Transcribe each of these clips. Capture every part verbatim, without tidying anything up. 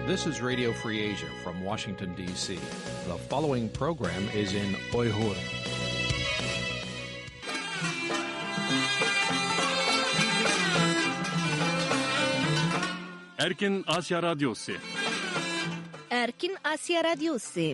This is Radio Free Asia from Washington, D C. The following program is in Uyghur. Erkin Asiya Radyosu. Erkin Asiya Radyosu.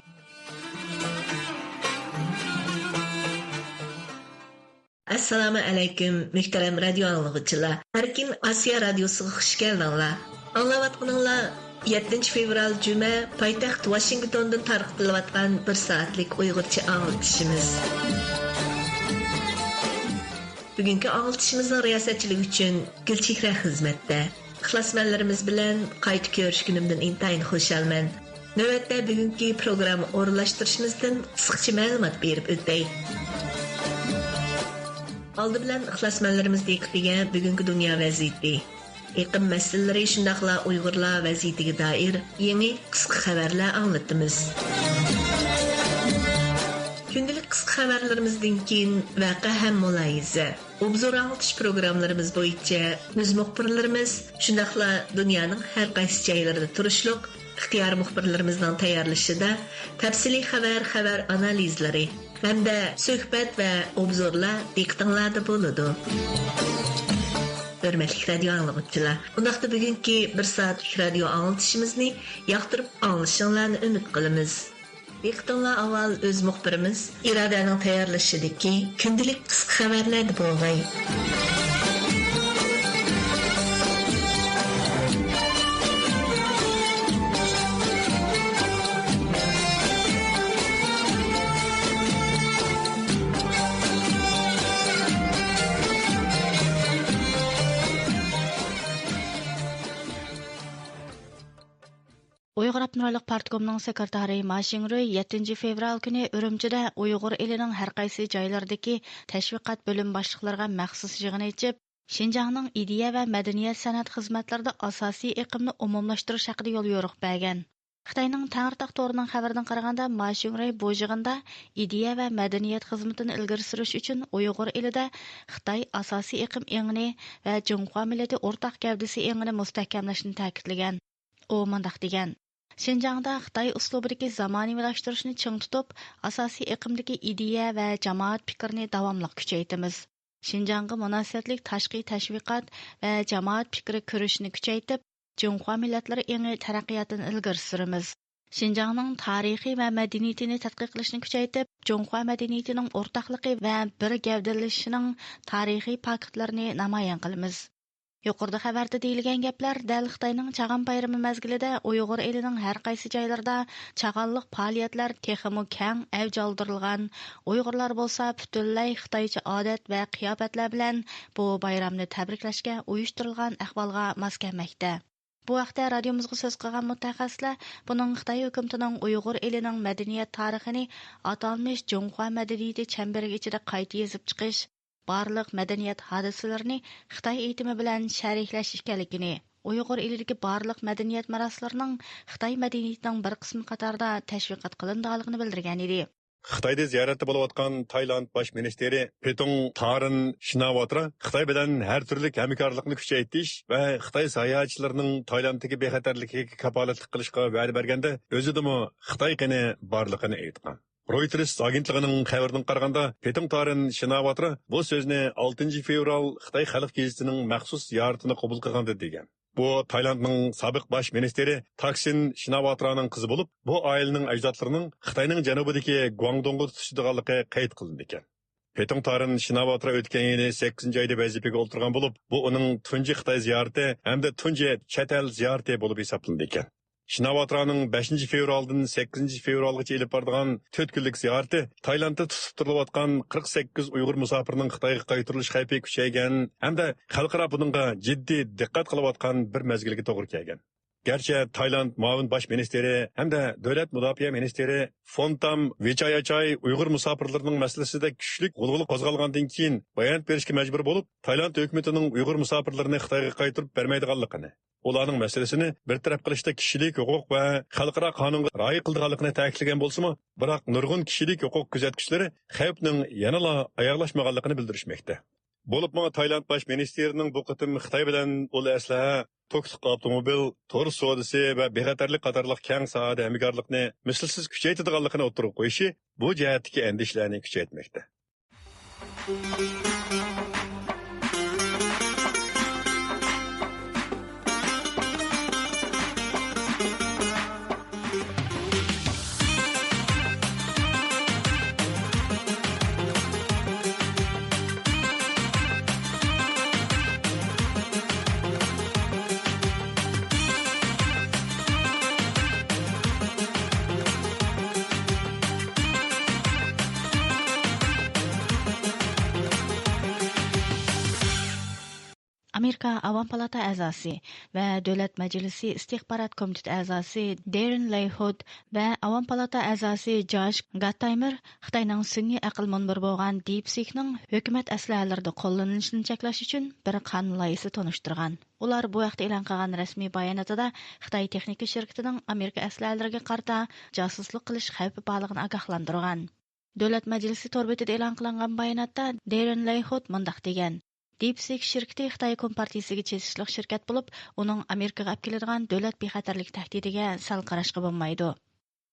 ئەسسالامۇ ئەلەيكۇم، مۆھتەرەم رادىيو ئاڭلىغۇچىلار. ئەركىن ئاسىيا رادىيوسىغا خۇش كەلدىڭلار. ئاڭلاۋاتقىنىڭلار يەتتىنچى فېۋرال جۈمە پايتەخت ۋاشىنگتوندىن تارقىتىلىۋاتقان بىر سائەتلىك ئۇيغۇرچە ئاڭلىتىشىمىز. بۈگۈنكى ئاڭلىتىشىمىزنىڭ رىياسەتچىلىكى ئۈچۈن گۈلچېھرە خىزمەتتە. ئىخلاسمەنلىرىمىز بىلەن قايتا كۆرۈشكىنىمدىن ئىنتايىن خۇشالمەن. نۆۋەتتە بۈگۈنكى پروگرامما ئورۇنلاشتۇرۇشىمىزدىن قىسقىچە مەلۇمات بېرىپ ئۆتەي. ئالدى بىلەن ئىخلاسمەنلىرىمىز دىققىتىگە بۈگۈنكى دۇنيا ۋەزىيىتى، ئېقىم مەسىلىلىرى شۇنداقلا ئۇيغۇرلار ۋەزىيىتىگە دائىر يېڭى قىسقا خەۋەرلەر ئاڭلىتىمىز. كۈندىلىك قىسقا خەۋەرلىرىمىزدىن كېيىن ۋەقە ھەم مۇلاھىزە، ئوبزور ئاڭلىتىش پروگراممىلىرىمىز بويىچە ئۆز مۇخبىرلىرىمىز، شۇنداقلا دۇنيانىڭ ھەر قايسى جايلىرىدا تۇرۇشلۇق ئىختىيارىي مۇخبىرلىرىمىزنىڭ تەييارلىشىدا تەپسىلىي خەۋەر، خەۋەر ئانالىزلىرى ھەمدە سۆھبەت ۋە ئوبزورلار دىققىتىڭلاردا بولىدۇ. ھۆرمەتلىك رادىيو ئاڭلىغۇچىلار، ئۇنداقتا بۈگۈنكى بىر سائەتلىك رادىيو ئاڭلىتىشىمىزنى ياقتۇرۇپ ئاڭلىشىڭلارنى ئۈمىد قىلىمىز. دىققىتىڭلار ئاۋۋال ئۆز مۇخبىرىمىز ئىرادەنىڭ تەييارلىشىدىكى كۈندىلىك قىسقا خەۋەرلەردە بولغاي. ئۇيغۇر ئاپتونوم رايونلۇق پارتكومنىڭ سېكرېتارى ما شىڭرۇي يەتتىنچى فېۋرال كۈنى ئۈرۈمچىدە ئۇيغۇر ئېلىنىڭ ھەر قايسى جايلىرىدىكى تەشۋىقات بۆلۈم باشلىقلىرىغا مەخسۇس يىغىن ئېچىپ، شىنجاڭنىڭ ئىدىيە ۋە مەدەنىيەت سەنئەت خىزمەتلىرىدە ئاساسىي ئېقىمنى ئومۇملاشتۇرۇش ھەققىدە يوليورۇق بەرگەن. خىتاينىڭ تەڭرىتاغ تورىنىڭ خەۋىرىدىن قارىغاندا، ما شىڭرۇي بۇ يىغىندا ئىدىيە ۋە مەدەنىيەت خىزمىتىنى ئىلگىرى سۈرۈش ئۈچۈن ئۇيغۇر ئېلىدە خىتاي ئاساسىي ئېقىم ئېڭىنى ۋە جۇڭخۇا مىللىتى ئورتاق گەۋدىسى ئېڭىنى مۇستەھكەملەشنى تەكىتلىگەن. ئۇ مۇنداق دېگەن: شىنجاڭدا خىتاي ئۇسلۇبىدىكى زامانىۋىلاشتۇرۇشنى چىڭ تۇتۇپ، ئاساسىي ئېقىمدىكى ئىدىيە ۋە جامائەت پىكرىنى داۋاملىق كۈچەيتىمىز. شىنجاڭغا مۇناسىۋەتلىك تاشقى تەشۋىقات ۋە جامائەت پىكرى كۈرىشىنى كۈچەيتىپ، جۇڭخۇا مىللەتلىرى ئېڭى تەرەققىياتىنى ئىلگىرى سۈرىمىز. شىنجاڭنىڭ تارىخى ۋە مەدەنىيىتىنى تەتقىق قىلىشنى كۈچەيتىپ، جۇڭخۇا مەدەنىيىتىنىڭ ئورتاقلىقى ۋە بىر گەۋدىلىشىشىنىڭ تارىخىي پاكىتلىرىنى نامايان قىلىمىز. يۇقىرىدا خەۋەردە دېيىلگەن گەپلەر دەل خىتاينىڭ چاغان بايرىمى مەزگىلىدە ئۇيغۇر ئېلىنىڭ ھەر قايسى جايلىرىدا چاغانلىق پائالىيەتلەر تېخىمۇ كەڭ ئەۋج ئالدۇرۇلغان، ئۇيغۇرلار بولسا پۈتۈنلەي خىتايچە ئادەت ۋە قىياپەتلەر بىلەن بۇ بايرامنى تەبرىكلەشكە ئۇيۇشتۇرۇلغان ئەھۋالغا ماس كەلمەكتە. بۇ ھەقتە رادىيومىزغا سۆز قىلغان مۇتەخەسسىسلەر بۇنىڭ خىتاي ھۆكۈمىتىنىڭ ئۇيغۇر ئېلىنىڭ مەدەنىيەت تارىخىنى ئاتالمىش جۇڭخۇا مەدەنىيىتى چەمبىرىكى ئىچىدە قايتا يېزىپ چىقىش، بارلىق مەدەنىيەت ھادىسىلىرىنى خىتاي ئېيتىمى بىلەن شەرھلەش ئىكەنلىكىنى، ئۇيغۇر ئېلىدىكى بارلىق مەدەنىيەت مىراسلىرىنىڭ خىتاي مەدەنىيىتىنىڭ بىر قىسمى قاتارىدا تەشۋىقات قىلىنىدىغانلىقىنى بىلدۈرگەن ئىدى. خىتايدا زىيارەتتە بولۇۋاتقان تايلاند باش مىنىستىرى پېتۇڭ تارىن شىناۋاترا خىتاي بىلەن ھەر تۈرلۈك ھەمكارلىقنى كۈچەيتىش ۋە خىتاي ساياھەتچىلىرىنىڭ تايلاندتىكى بىخەتەرلىكىگە كاپالەتلىك قىلىشقا ۋەدە بەرگەندە، ئۆزىدىمۇ خىتاي قېنى بارلىقىنى ئېيتقان. رويتېرس ئاگېنتلىقىنىڭ خەۋىرىدىن قارىغاندا، پېتىڭ تارىن شىناۋاترا بۇ سۆزنى ئالتىنچى فېۋرال خىتاي خەلق گېزىتىنىڭ مەخسۇس زىيارىتىنى قوبۇل قىلغاندا دېگەن. بۇ تايلاندنىڭ سابىق باش مىنىستىرى تاكسىن شىناۋاترانىڭ قىزى بولۇپ، بۇ ئائىلىنىڭ ئەجدادلىرىنىڭ خىتاينىڭ جەنۇبىدىكى گۇاڭدۇڭغا تۇتىشىدىغانلىقى قەيت قىلىنىدىكەن. پېتىڭ تارىن شىناۋاترا ئۆتكەن يىلى سەككىزىنچى ئايدا ۋەزىپىگە ئولتۇرغان بولۇپ، بۇ ئۇنىڭ تۇنجى خىتاي زىيارىتى ھەمدە تۇنجى چەت ئەل زىيارىتى بولۇپ ھېسابلىنىدىكەن. شىناۋاترانىڭ بەشىنچى فېۋرالدىن سەككىزىنچى فېۋرالغىچە ئېلىپ بارىدىغان تۆت كۈنلۈك زىيارىتى تايلاندتا تۇتۇپ تۇرۇلۇۋاتقان قىرىق سەككىز ئۇيغۇر مۇساپىرىنىڭ خىتايغا قايتۇرۇلۇش خەۋپى كۈچەيگەن ھەمدە خەلقئارا بۇنىڭغا جىددىي دىققەت قىلىۋاتقان بىر مەزگىلگە توغرا كەلگەن. گەرچە تايلاند مۇئاۋىن باش مىنىستىرى ھەمدە دۆلەت مۇداپىئە مىنىستىرى فونتام ۋىچاياچاي ئۇيغۇر مۇساپىرلىرىنىڭ مەسىلىسىدە كۈچلۈك غۇلغۇلا قوزغالغاندىن كېيىن بايانات بېرىشكە مەجبۇر بولۇپ، تايلاند ھۆكۈمىتىنىڭ ئۇيغۇر مۇساپىرلىرىنى خىتايغا قايتۇرۇپ بەرمەيدىغانلىقىنى، ئۇلارنىڭ مەسىلىسىنى بىر تەرەپ قىلىشتا كىشىلىك ھوقۇق ۋە خەلقئارا قانۇنغا رىئايە قىلىدىغانلىقىنى تەكىتلىگەن بولسىمۇ، بىراق نۇرغۇن كىشىلىك ھوقۇق كۆزەتكۈچىلىرى خەۋپنىڭ يەنىلا ئاياغلاشمىغانلىقىنى بىلدۈرۈشمەكتە. بولۇپمۇ تايلاند باش مىنىستىرىنىڭ بۇ قېتىم خىتاي بىلەن ئۇل ئەسلىھە، توكلۇق ئاپتوموبىل، تور سودىسى ۋە بىخەتەرلىك قاتارلىق كەڭ ساھەدە ھەمكارلىقنى مىسلىسىز كۈچەيتىدىغانلىقىنى ئوتتۇرىغا قويۇشى بۇ جەھەتتىكى ئەندىشىلەرنى كۈچەيتمەكتە. ئامېرىكا ئاۋام پالاتا ئەزاسى ۋە دۆلەت مەجلىسى ئىستىخبارات كومىتېتى ئەزاسى دېرېن لەيھۇد ۋە ئاۋام پالاتا ئەزاسى جاش گاتتايمېر خىتاينىڭ سۈنئىي ئەقىل مۇنبىرى بولغان دىپسىكنىڭ ھۆكۈمەت ئەسلىھەلىرىدە قوللىنىلىشىنى چەكلەش ئۈچۈن بىر قانۇن لايىھىسى تونۇشتۇرغان. ئۇلار بۇ ھەقتە ئېلان قىلغان رەسمىي باياناتىدا خىتاي تېخنىكا شىركىتىنىڭ ئامېرىكا ئەسلىھەلىرىگە قارىتا جاسۇسلۇق قىلىش خەۋپى بارلىقىنى ئاگاھلاندۇرغان. دۆلەت مەجلىسى تور بېتىدە ئېلان قىلىنغان باياناتتا دېرېن لەيھۇد مۇنداق دېگەن: دىپسىك شىركىتى خىتاي كومپارتىيىسىگە چېتىشلىق شىركەت بولۇپ، ئۇنىڭ ئامېرىكىغا ئەپ كېلىدىغان دۆلەت بىخەتەرلىكى تەھدىتىگە سەل قاراشقا بولمايدۇ.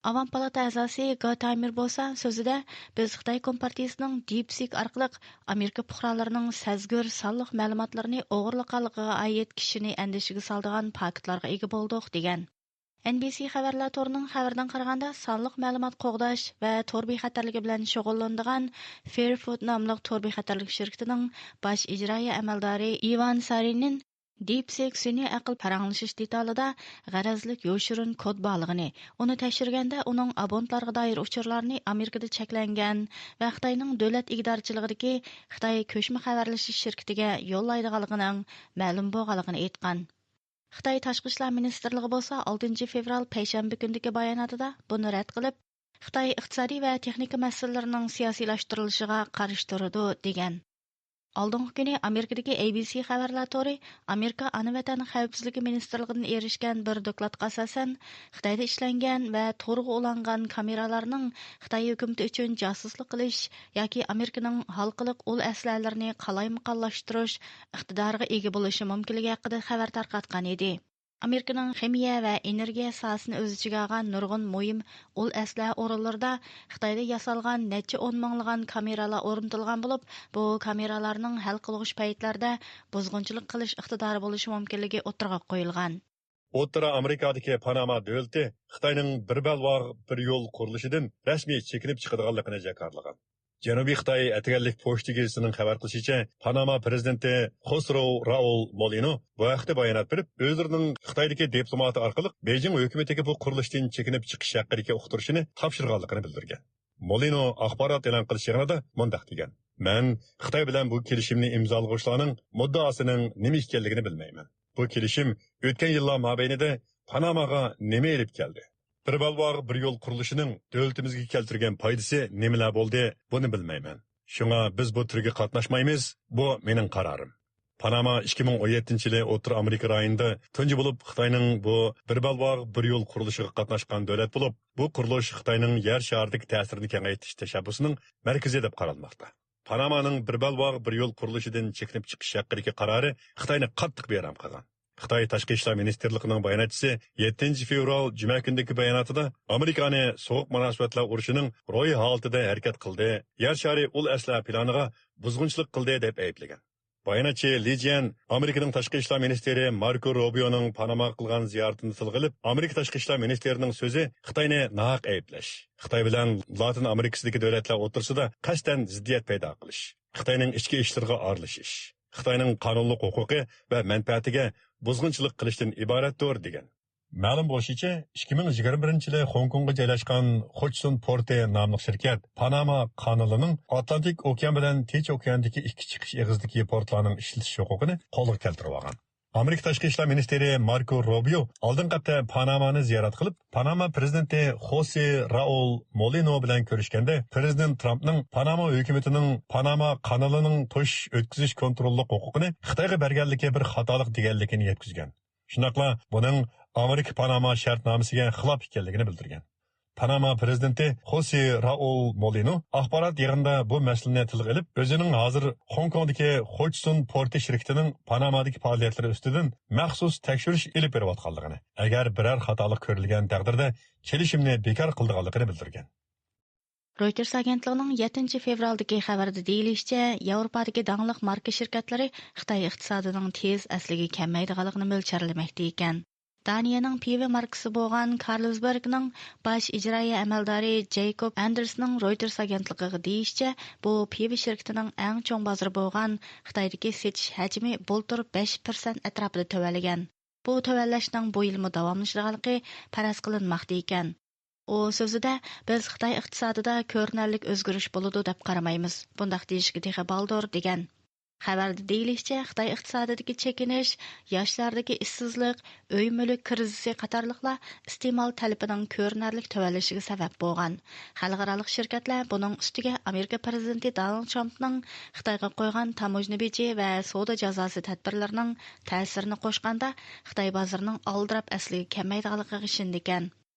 ئاۋام پالاتا ئەزاسى گاتايمېر بولسا سۆزىدە، بىز خىتاي كومپارتىيىسىنىڭ دىپسىك ئارقىلىق ئامېرىكا پۇقرالىرىنىڭ سەزگۈر سانلىق مەلۇماتلىرىنى ئوغرىلىغانلىقىغا ئائىت كىشىنى ئەندىشىگە سالىدىغان پاكىتلارغا ئىگە بولدۇق، دېگەن. ئېن بى سى خەۋەرلەر تورىنىڭ خەۋىرىدىن قارىغاندا، سانلىق مەلۇمات قوغداش ۋە تور بىخەتەرلىكى بىلەن شۇغۇللىنىدىغان فېيرفوت ناملىق تور بىخەتەرلىك شىركىتىنىڭ باش ئىجرائىيە ئەمەلدارى ئىۋان سارىنىن دىپسىك سۈنئىي ئەقىل پاراڭلىشىش دېتالىدا غەرەزلىك يوشۇرۇن كود بارلىقىنى، ئۇنى تەكشۈرگەندە ئۇنىڭ ئابونتلارغا دائىر ئۇچۇرلارنى ئامېرىكىدا چەكلەنگەن ۋە خىتاينىڭ دۆلەت ئىگىدارچىلىقىدىكى خىتاي كۆچمە خەۋەرلىشىش شىركىتىگە يوللايدىغانلىقىنىڭ مەلۇم بولغانلىقىنى ئېيتقان. خىتاي تاشقى ئىشلار مىنىستىرلىقى بولسا ئالتىنچى فېۋرال پەيشەنبە كۈنىدىكى باياناتىدا بۇنى رەت قىلىپ، خىتاي ئىقتىسادىي ۋە تېخنىكا مەسىلىلىرىنىڭ سىياسىيلاشتۇرۇلۇشىغا قارشى تۇرىدۇ، دېگەن. ئالدىنقى كۈنى ئامېرىكىدىكى ئەي بى سى خەۋەرلەر تورى ئامېرىكا ئانا ۋەتەن خەۋپسىزلىكى مىنىستىرلىقىدىن ئېرىشكەن بىر دوكلاتقا ئاساسەن، خىتايدا ئىشلەنگەن ۋە تورغا ئۇلانغان كامېرالارنىڭ خىتاي ھۆكۈمىتى ئۈچۈن جاسۇسلۇق قىلىش ياكى ئامېرىكىنىڭ ھالقىلىق ئۇل ئەسلىھەلىرىنى قالايمىقانلاشتۇرۇش ئىقتىدارىغا ئىگە بولۇشى مۇمكىنلىكى ھەققىدە خەۋەر تارقاتقان ئىدى. ئامېرىكىنىڭ خىمىيە ۋە ئېنېرگىيە ساھەسىنى ئۆز ئىچىگە ئالغان نۇرغۇن مۇھىم ئۇل ئەسلىھە ئورۇنلىرىدا خىتايدا ياسالغان نەچچە ئون مىڭلىغان كامېرالار ئورنىتىلغان بولۇپ، بۇ كامېرالارنىڭ ھەل قىلغۇچ پەيتلەردە بۇزغۇنچىلىق قىلىش ئىقتىدارى بولۇشى مۇمكىنلىكى ئوتتۇرىغا قويۇلغان. ئوتتۇرا ئامېرىكادىكى پاناما دۆلىتى خىتاينىڭ بىر بەلباغ، بىر يول قۇرۇلۇشىدىن رەسمىي چېكىنىپ چىقىدىغانلىقىنى جاكارلىغان. جەنۇبىي خىتاي ئەتىگەنلىك پوچتا گېزىتىنىڭ خەۋەر قىلىشىچە، پاناما پىرېزىدېنتى خوسرو رائۇل مولىنو بۇ ھەقتە بايانات بېرىپ، ئۆزلىرىنىڭ خىتايدىكى دىپلوماتى ئارقىلىق بېيجىڭ ھۆكۈمىتىگە بۇ قۇرۇلۇشتىن چېكىنىپ چىقىش ھەققىدىكى ئۇقتۇرۇشىنى تاپشۇرغانلىقىنى بىلدۈرگەن. مولىنو ئاخبارات ئېلان قىلىش يىغىنىدا مۇنداق دېگەن: مەن خىتاي بىلەن بۇ كېلىشىمنى ئىمزالىغۇچىلارنىڭ مۇددىئاسىنىڭ نېمە ئىكەنلىكىنى بىلمەيمەن. بۇ كېلىشىم ئۆتكەن يىللار مابەينىدە پاناماغا نېمە ئېلىپ كەلدى؟ بىر بەلباغ، بىر يول قۇرۇلۇشىنىڭ دۆلىتىمىزگە كەلتۈرگەن پايدىسى نېمىلەر بولدى؟ بۇنى بىلمەيمەن. شۇڭا بىز بۇ تۈرگە قاتناشمايمىز، بۇ مېنىڭ قارارىم. پاناما ئىككى مىڭ ئون يەتتىنچى يىلى ئوتتۇرا ئامېرىكا رايونىدا تۇنجى بولۇپ خىتاينىڭ بۇ بىر بەلباغ، بىر يول قۇرۇلۇشىغا قاتناشقان دۆلەت بولۇپ، بۇ قۇرۇلۇش خىتاينىڭ يەر شارىدىكى تەسىرىنى كېڭەيتىش تەشەببۇسىنىڭ مەركىزى دەپ قارالماقتا. پانامانىڭ بىر بەلباغ، بىر يول قۇرۇلۇشىدىن چېكىنىپ چىقىش ھەققىدىكى قارارى خىتاينى قاتتىق بىئارام قىلغان. خىتاي تاشقى ئىشلار مىنىستىرلىقىنىڭ باياناتچىسى يەتتىنچى فېۋرال جۈمە كۈنىدىكى باياناتىدا ئامېرىكانى سوغۇق مۇناسىۋەتلەر ئۇرۇشىنىڭ روھىي ھالىتىدە ھەرىكەت قىلدى، يەر شارى ئۇل ئەسلىھە پىلانىغا بۇزغۇنچىلىق قىلدى دەپ ئەيىبلىگەن. باياناتچى لى جيەن ئامېرىكىنىڭ تاشقى ئىشلار مىنىستىرى ماركو روبىيونىڭ پاناماغا قىلغان زىيارىتىنى تىلغا ئېلىپ، ئامېرىكا تاشقى ئىشلار مىنىستىرىنىڭ سۆزى خىتاينى ناھەق ئەيىبلەش، خىتاي بىلەن لاتىن ئامېرىكىسىدىكى دۆلەتلەر ئوتتۇرىسىدا قەستەن زىددىيەت پەيدا قىلىش، خىتاينىڭ ئىچكى ئىشلىرىغا ئارىلىشىش، خىتاينىڭ قانۇنلۇق ھوقۇقى ۋە مەنپەئەتىگە بۇزغۇنچىلىق قىلىشتىن ئىبارەتتۇر، دېگەن. مەلۇم بولۇشىچە، ئىككى مىڭ يىگىرمە بىرىنچى يىلى خوڭكوڭغا جايلاشقان خۇچسۇن پورتى ناملىق شىركەت پاناما قانىلىنىڭ ئاتلانتىك ئوكيان بىلەن تىنچ ئوكياندىكى ئىككى چىقىش ئېغىزىدىكى پورتلارنىڭ ئىشلىتىش ھوقۇقىنى قولغا كەلتۈرۈۋالغان. ئامېرىكا تاشقى ئىشلار مىنىستىرى ماركو روبىيو ئالدىنقى ھەپتە پانامانى زىيارەت قىلىپ، پاناما پىرېزىدېنتى خوسې رائۇل مولىنو بىلەن كۆرۈشكەندە، پىرېزىدېنت ترامپنىڭ پاناما ھۆكۈمىتىنىڭ پاناما قانىلىنىڭ توشۇش ئۆتكۈزۈش كونتروللۇق ھوقۇقىنى خىتايغا بەرگەنلىكى بىر خاتالىق دېگەنلىكىنى يەتكۈزگەن. شۇنداقلا بۇنىڭ ئامېرىكا پاناما شەرتنامىسىگە خىلاپ ئىكەنلىكىنى بىلدۈرگەن. پاناما پىرېزىدېنتى خوسې رائۇل مولىنو ئاخبارات يىغىنىدا بۇ مەسىلىنى تىلغا ئېلىپ، ئۆزىنىڭ ھازىر خوڭكوڭدىكى خوچسۇن پورتى شىركىتىنىڭ پانامادىكى پائالىيەتلىرى ئۈستىدىن مەخسۇس تەكشۈرۈش ئېلىپ بېرىۋاتقانلىقىنى، ئەگەر بىرەر خاتالىق كۆرۈلگەن تەقدىردە، كېلىشىمنى بىكار قىلىدىغانلىقىنى بىلدۈرگەن. رويتېرس ئاگېنتلىقىنىڭ يەتتىنچى فېۋرالدىكى خەۋىرىدە دېيىلىشىچە، ياۋروپادىكى داڭلىق ماركا شىركەتلىرى خىتاي ئىقتىسادىنىڭ تېز ئەسلىگە كەلمەيدىغانلىقىنى مۆلچەرلىمەكتە ئىكەن. دانىيەنىڭ پىۋا ماركىسى بولغان كارلسبېرگنىڭ باش ئىجرائىيە ئەمەلدارى جەيكوب ئاندېرسنىڭ رويتېرس ئاگېنتلىقىغا دېيىشىچە، بۇ پىۋا شىركىتىنىڭ ئەڭ چوڭ بازىرى بولغان خىتايدىكى سېتىش ھەجمى بۇلتۇر بەش پىرسەنت ئەتراپىدا تۆۋەنلىگەن. بۇ تۆۋەنلەشنىڭ بۇ يىلمۇ داۋاملىشىدىغانلىقى پەرەز قىلىنماقتا ئىكەن. ئۇ سۆزىدە، بىز خىتاي ئىقتىسادىدا كۆرۈنەرلىك ئۆزگىرىش بولىدۇ دەپ قارىمايمىز. بۇنداق دېيىشكە تېخى بالدۇر، دېگەن. خەۋەردە دېيىلىشىچە، خىتاي ئىقتىسادىدىكى چېكىنىش، ياشلاردىكى ئىشسىزلىق، ئۆي مۈلۈك كىرىزىسى قاتارلىقلار ئىستېمال تەلىپىنىڭ كۆرۈنەرلىك تۆۋەنلىشىگە سەۋەب بولغان. خەلقئارالىق شىركەتلەر، بۇنىڭ ئۈستىگە ئامېرىكا پىرېزىدېنتى دونالد ترامپنىڭ خىتايغا قويغان تاموژنا بېجى ۋە سودا جازاسى تەدبىرلىرىنىڭ تەسىرىنى قوشقاندا، خىتاي بازىرىنىڭ ئالدىراپ ئەسلىگە كەلمەيدىغانلىقىغا ئىشىنىدىكەن.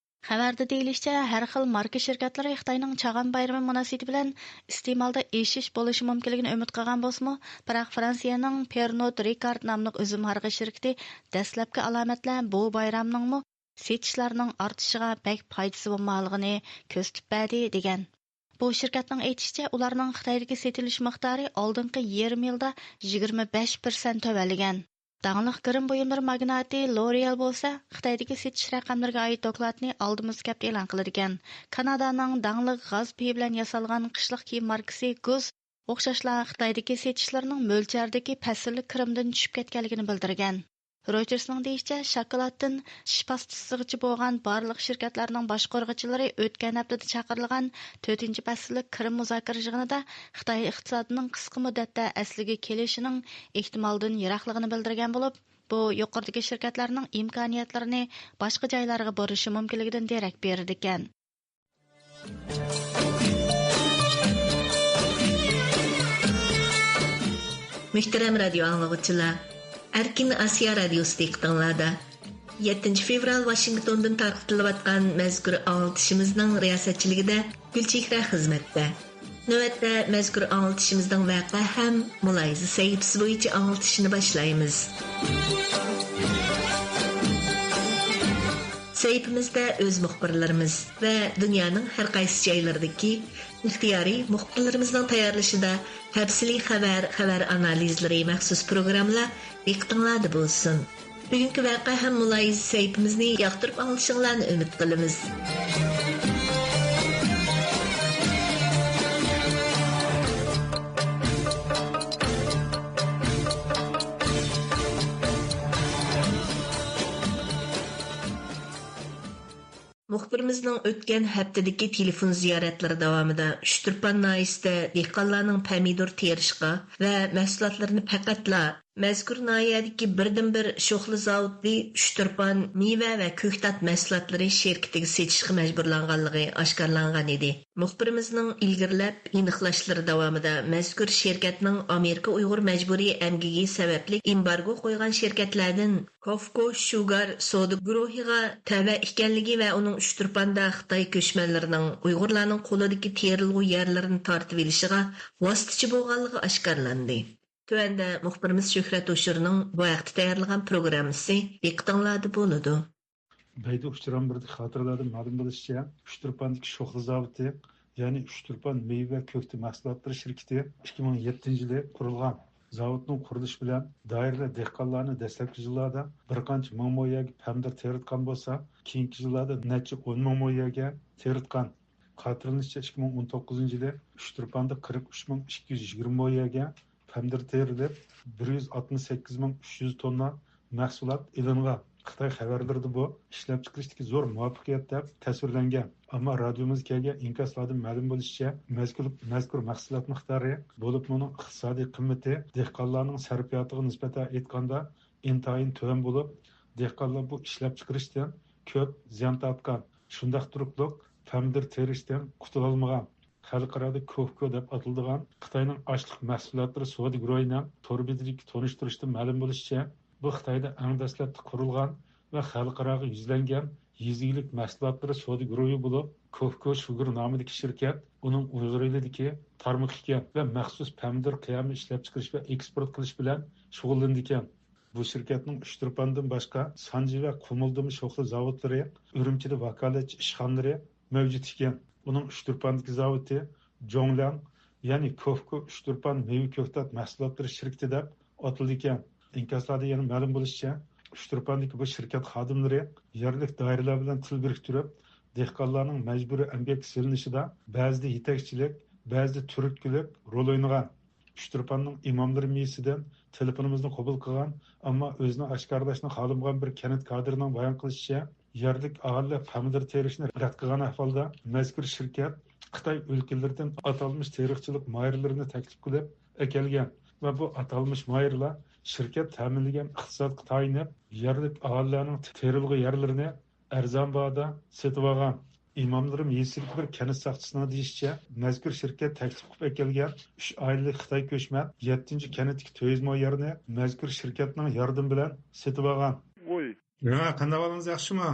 خەۋەردە دېيىلىشىچە، ھەر خىل ماركا شىركەتلىرى خىتاينىڭ چاغان بايرىمى مۇناسىۋىتى بىلەن ئىستېمالدا ئېشىش بولۇشى مۇمكىنلىكىنى ئۈمىد قىلغان بولسىمۇ، بىراق فرانسىيەنىڭ پېرنود رىكارد ناملىق ئۈزۈم ھارغا شىركىتى دەسلەپكى ئالامەتلەر بۇ بايرامنىڭمۇ سېتىشلارنىڭ ئارتىشىغا بەك پايدىسى بولمىغانلىقىنى كۆرسىتىپ بەردى، دېگەن. بۇ شىركەتنىڭ ئېيتىشىچە، ئۇلارنىڭ خىتايدىكى سېتىلىش مىقدارى ئالدىنقى يېرىم يىلدا يىگىرمە بەش پىرسەنت تۆۋەنلىگەن. داڭلىق گىرىم بۇيۇملىرى ماگناتى لورېئال بولسا خىتايدىكى سېتىش رەقەملىرىگە ئائىت دوكلاتنى ئالدىمىزدا ھەپتە ئېلان قىلىدىكەن. كانادانىڭ داڭلىق غاز پېيى بىلەن ياسالغان قىشلىق كىيىم ماركىسى گۇز ئوخشاشلا خىتايدىكى سېتىشلىرىنىڭ مۆلچەردىكى پەسىللىك كىرىمدىن چۈشۈپ كەتكەنلىكىنى بىلدۈرگەن. رويتېرسنىڭ دېيىشىچە، شاكىلاتتىن چىش پاستىسىغىچە بولغان بارلىق شىركەتلەرنىڭ باشقۇرغۇچىلىرى ئۆتكەن ھەپتىدە چاقىرىلغان تۆتىنچى پەسىللىك كىرىم مۇزاكىرە يىغىنىدا خىتاي ئىقتىسادىنىڭ قىسقا مۇددەتتە ئەسلىگە كېلىشىنىڭ ئېھتىمالدىن يىراقلىقىنى بىلدۈرگەن بولۇپ، بۇ يۇقىرىدىكى شىركەتلەرنىڭ ئىمكانىيەتلىرىنى باشقا جايلارغا بۇرىشى مۇمكىنلىكىدىن دېرەك بېرىدىكەن. مۆھتەرەم رادىيو ئاڭلىغۇچىلار، ئەركىن ئاسىيا رادىيوسى دىققىتىڭلاردا. يەتتىنچى فېۋرال ۋاشىنگتوندىن تارقىتىلىۋاتقان مەزكۇر ئاڭلىتىشىمىزنىڭ رىياسەتچىلىكىدە گۈلچېھرە خىزمەتتە. نۆۋەتتە مەزكۇر ئاڭلىتىشىمىزنىڭ ۋەقە ھەم مۇلاھىزە سەھىپىسى بويىچە ئاڭلىتىشىنى باشلايمىز. سەھىپىمىزدە ئۆز مۇخبىرلىرىمىز ۋە دۇنيانىڭ ھەر قايسى جايلىرىدىكى ئىختىيارىي مۇخبىرلىرىمىزنىڭ تەييارلىشىدا تەپسىلىي خەۋەر، خەۋەر ئانالىزلىرى، مەخسۇس پروگراممىلار دىققىتىڭلاردا بولسۇن. بۈگۈنكى ۋەقە ھەم مۇلاھىزە سەھىپىمىزنى ياقتۇرۇپ ئاڭلىشىڭلارنى ئۈمىد قىلىمىز. مۇخبىرىمىزنىڭ ئۆتكەن ھەپتىدىكى تېلېفون زىيارەتلىرى داۋامىدا ئۇچتۇرپان ناھىيىسىدە دېھقانلارنىڭ پەمىدۇر تېرىشقا ۋە مەھسۇلاتلىرىنى پەقەتلا مەزكۇر ناھىيەدىكى بىردىنبىر شوخلا زاۋۇتى ئۇچتۇرپان مېۋە ۋە كۆكتات مەھسۇلاتلىرى شىركىتىگە سېتىشقا مەجبۇرلانغانلىقى ئاشكارىلانغان ئىدى. مۇخبىرىمىزنىڭ ئىلگىرىلەپ ئېنىقلاشلىرى داۋامىدا مەزكۇر شىركەتنىڭ ئامېرىكا ئۇيغۇر مەجبۇرىي ئەمگىكى سەۋەبلىك ئېمبارگو قويغان شىركەتلەردىن كوفكو شۇگار سودا گۇرۇھىغا تەۋە ئىكەنلىكى ۋە ئۇنىڭ ئۇچتۇرپاندا خىتاي كۆچمەنلىرىنىڭ ئۇيغۇرلارنىڭ قولىدىكى تېرىلغۇ يەرلىرىنى تارتىۋېلىشىغا ۋاسىتىچى بولغانلىقى ئاشكارىلاندى. تۆۋەندە مۇخبىرىمىز شۆھرەت ھوشۇرنىڭ بۇ ھەقتە تەييارلىغان پروگراممىسى دىققىتىڭلاردا بولىدۇ. بەيدۇ ئۇچرامبىردىكى خاتىرىلەردىن مەلۇم بولۇشىچە، ئۇچتۇرپاندىكى شوخلا زاۋۇتى، يەنى ئۇچتۇرپان مېۋە ۋە كۆكتە مەھسۇلاتلىرى شىركىتى ئىككى مىڭ يەتتىنچى يىلى قۇرۇلغان. زاۋۇتنىڭ قۇرۇلۇشى بىلەن دائىرىلەر دېھقانلارنى دەسلەپكى يىللاردا بىر قانچە مىڭ مو يەرگە پەمىدۇر تېرىتقان بولسا، كېيىنكى يىللاردا نەچچە ئون مىڭ مو يەرگە تېرىتقان. خاتىرىلىنىشىچە، ئىككى مىڭ ئون توققۇزىنچى يىلى ئۇچتۇرپاندا قىرىق ئۈچ مىڭ ئىككى يۈز يىگىرمە مو يەرگە پەمىدۇر تېرىلىپ، بىر يۈز ئاتمىش سەككىز مىڭ ئۈچ يۈز توننا مەھسۇلات ئېلىنغان. خىتاي خەۋەرلىرىدە بۇ ئىشلەپچىقىرىشتىكى زور مۇۋەپپەقىيەت دەپ تەسۋىرلەنگەن. ئەمما رادىيومىزغا كەلگەن ئىنكاسلاردىن مەلۇم بولۇشىچە، مەزكۇر، مەزكۇر مەھسۇلات مىقدارى، بولۇپمۇ ئۇنىڭ ئىقتىسادىي قىممىتى دېھقانلارنىڭ سەرپىياتىغا نىسبەتەن ئېيتقاندا ئىنتايىن تۆۋەن بولۇپ، دېھقانلار بۇ ئىشلەپچىقىرىشتىن كۆپ زىيان تارتقان. شۇنداق تۇرۇپلۇق پەمىدۇر تېرىشتىن قۇتۇلالمىغان. خەلقئارادا كوفكو دەپ ئاتىلىدىغان خىتاينىڭ ئاشلىق مەھسۇلاتلىرى سودا گۇرۇھىنىڭ تور بېتىدىكى تونۇشتۇرۇشتىن مەلۇم بولۇشىچە، بۇ خىتايدا ئەڭ دەسلەپتە قۇرۇلغان ۋە خەلقئاراغا يۈزلەنگەن يېزا ئىگىلىك مەھسۇلاتلىرى سودا گۇرۇھى بولۇپ، كوفكو شۇگىر نامىدىكى شىركەت ئۇنىڭ ئۇيغۇر ئېلىدىكى تارمىق ئىكەن ۋە مەخسۇس پەمىدۇر قىيامى ئىشلەپچىقىرىش ۋە ئېكسپورت قىلىش بىلەن شۇغۇللىنىدىكەن. بۇ شىركەتنىڭ ئۇچتۇرپاندىن باشقا سانجى ۋە قۇمۇلدىمۇ شوخلا زاۋۇتلىرى، ئۈرۈمچىدە ۋاكالەتچى ئىشخانىلىرى مەۋجۇت ئىكەن. ئۇنىڭ ئۇچتۇرپاندىكى زاۋۇتى جوڭلياڭ، يەنى كوفكو ئۇچتۇرپان مېۋە كۆكتات مەھسۇلاتلىرى شىركىتى دەپ ئاتىلىدىكەن. ئىنكاسلاردا يەنە مەلۇم بولۇشىچە، ئۇچتۇرپاندىكى بۇ شىركەت خادىملىرى يەرلىك دائىرىلەر بىلەن تىل بىرىكتۈرۈپ، دېھقانلارنىڭ مەجبۇرىي ئەمگەككە سېلىنىشىدا بەزىدە يېتەكچىلىك، بەزىدە تۈرتكىلىك رول ئوينىغان. ئۇچتۇرپاننىڭ ئىماملىرى مېيىسىدىن تېلېفونىمىزنى قوبۇل قىلغان، ئەمما ئۆزىنى ئاشكارىلاشنى خالىمىغان بىر كەنت كادىرىنىڭ بايان قىلىشىچە، يەرلىك ئاھالىلەر پەمىدۇر تېرىشنى رەت قىلغان ئەھۋالدا، مەزكۇر شىركەت خىتاي ئۆلكىلىرىدىن ئاتالمىش تېرىقچىلىق ماھىرلىرىنى تەكلىپ قىلىپ ئەكەلگەن ۋە بۇ ئاتالمىش ماھىرلار شىركەت تەمىنلىگەن ئىقتىسادقا تايىنىپ، يەرلىك ئاھالىلەرنىڭ تېرىلغۇ يەرلىرىنى ئەرزان باھادا سېتىۋالغان. ئىماملىرىم يېزىسىدىكى بىر كەنت ساقچىسىنىڭ دېيىشىچە، مەزكۇر شىركەت تەكلىپ قىلىپ ئەكەلگەن ئۈچ ئائىلىلىك خىتاي كۆچمەن يەتتىنچى كەنتتىكى تۆت يۈز مو يەرنى مەزكۇر شىركەتنىڭ ياردىمى بىلەن سېتىۋالغان. ۋوي. ھە، قانداق ئەھۋالىڭىز، ياخشىمۇ؟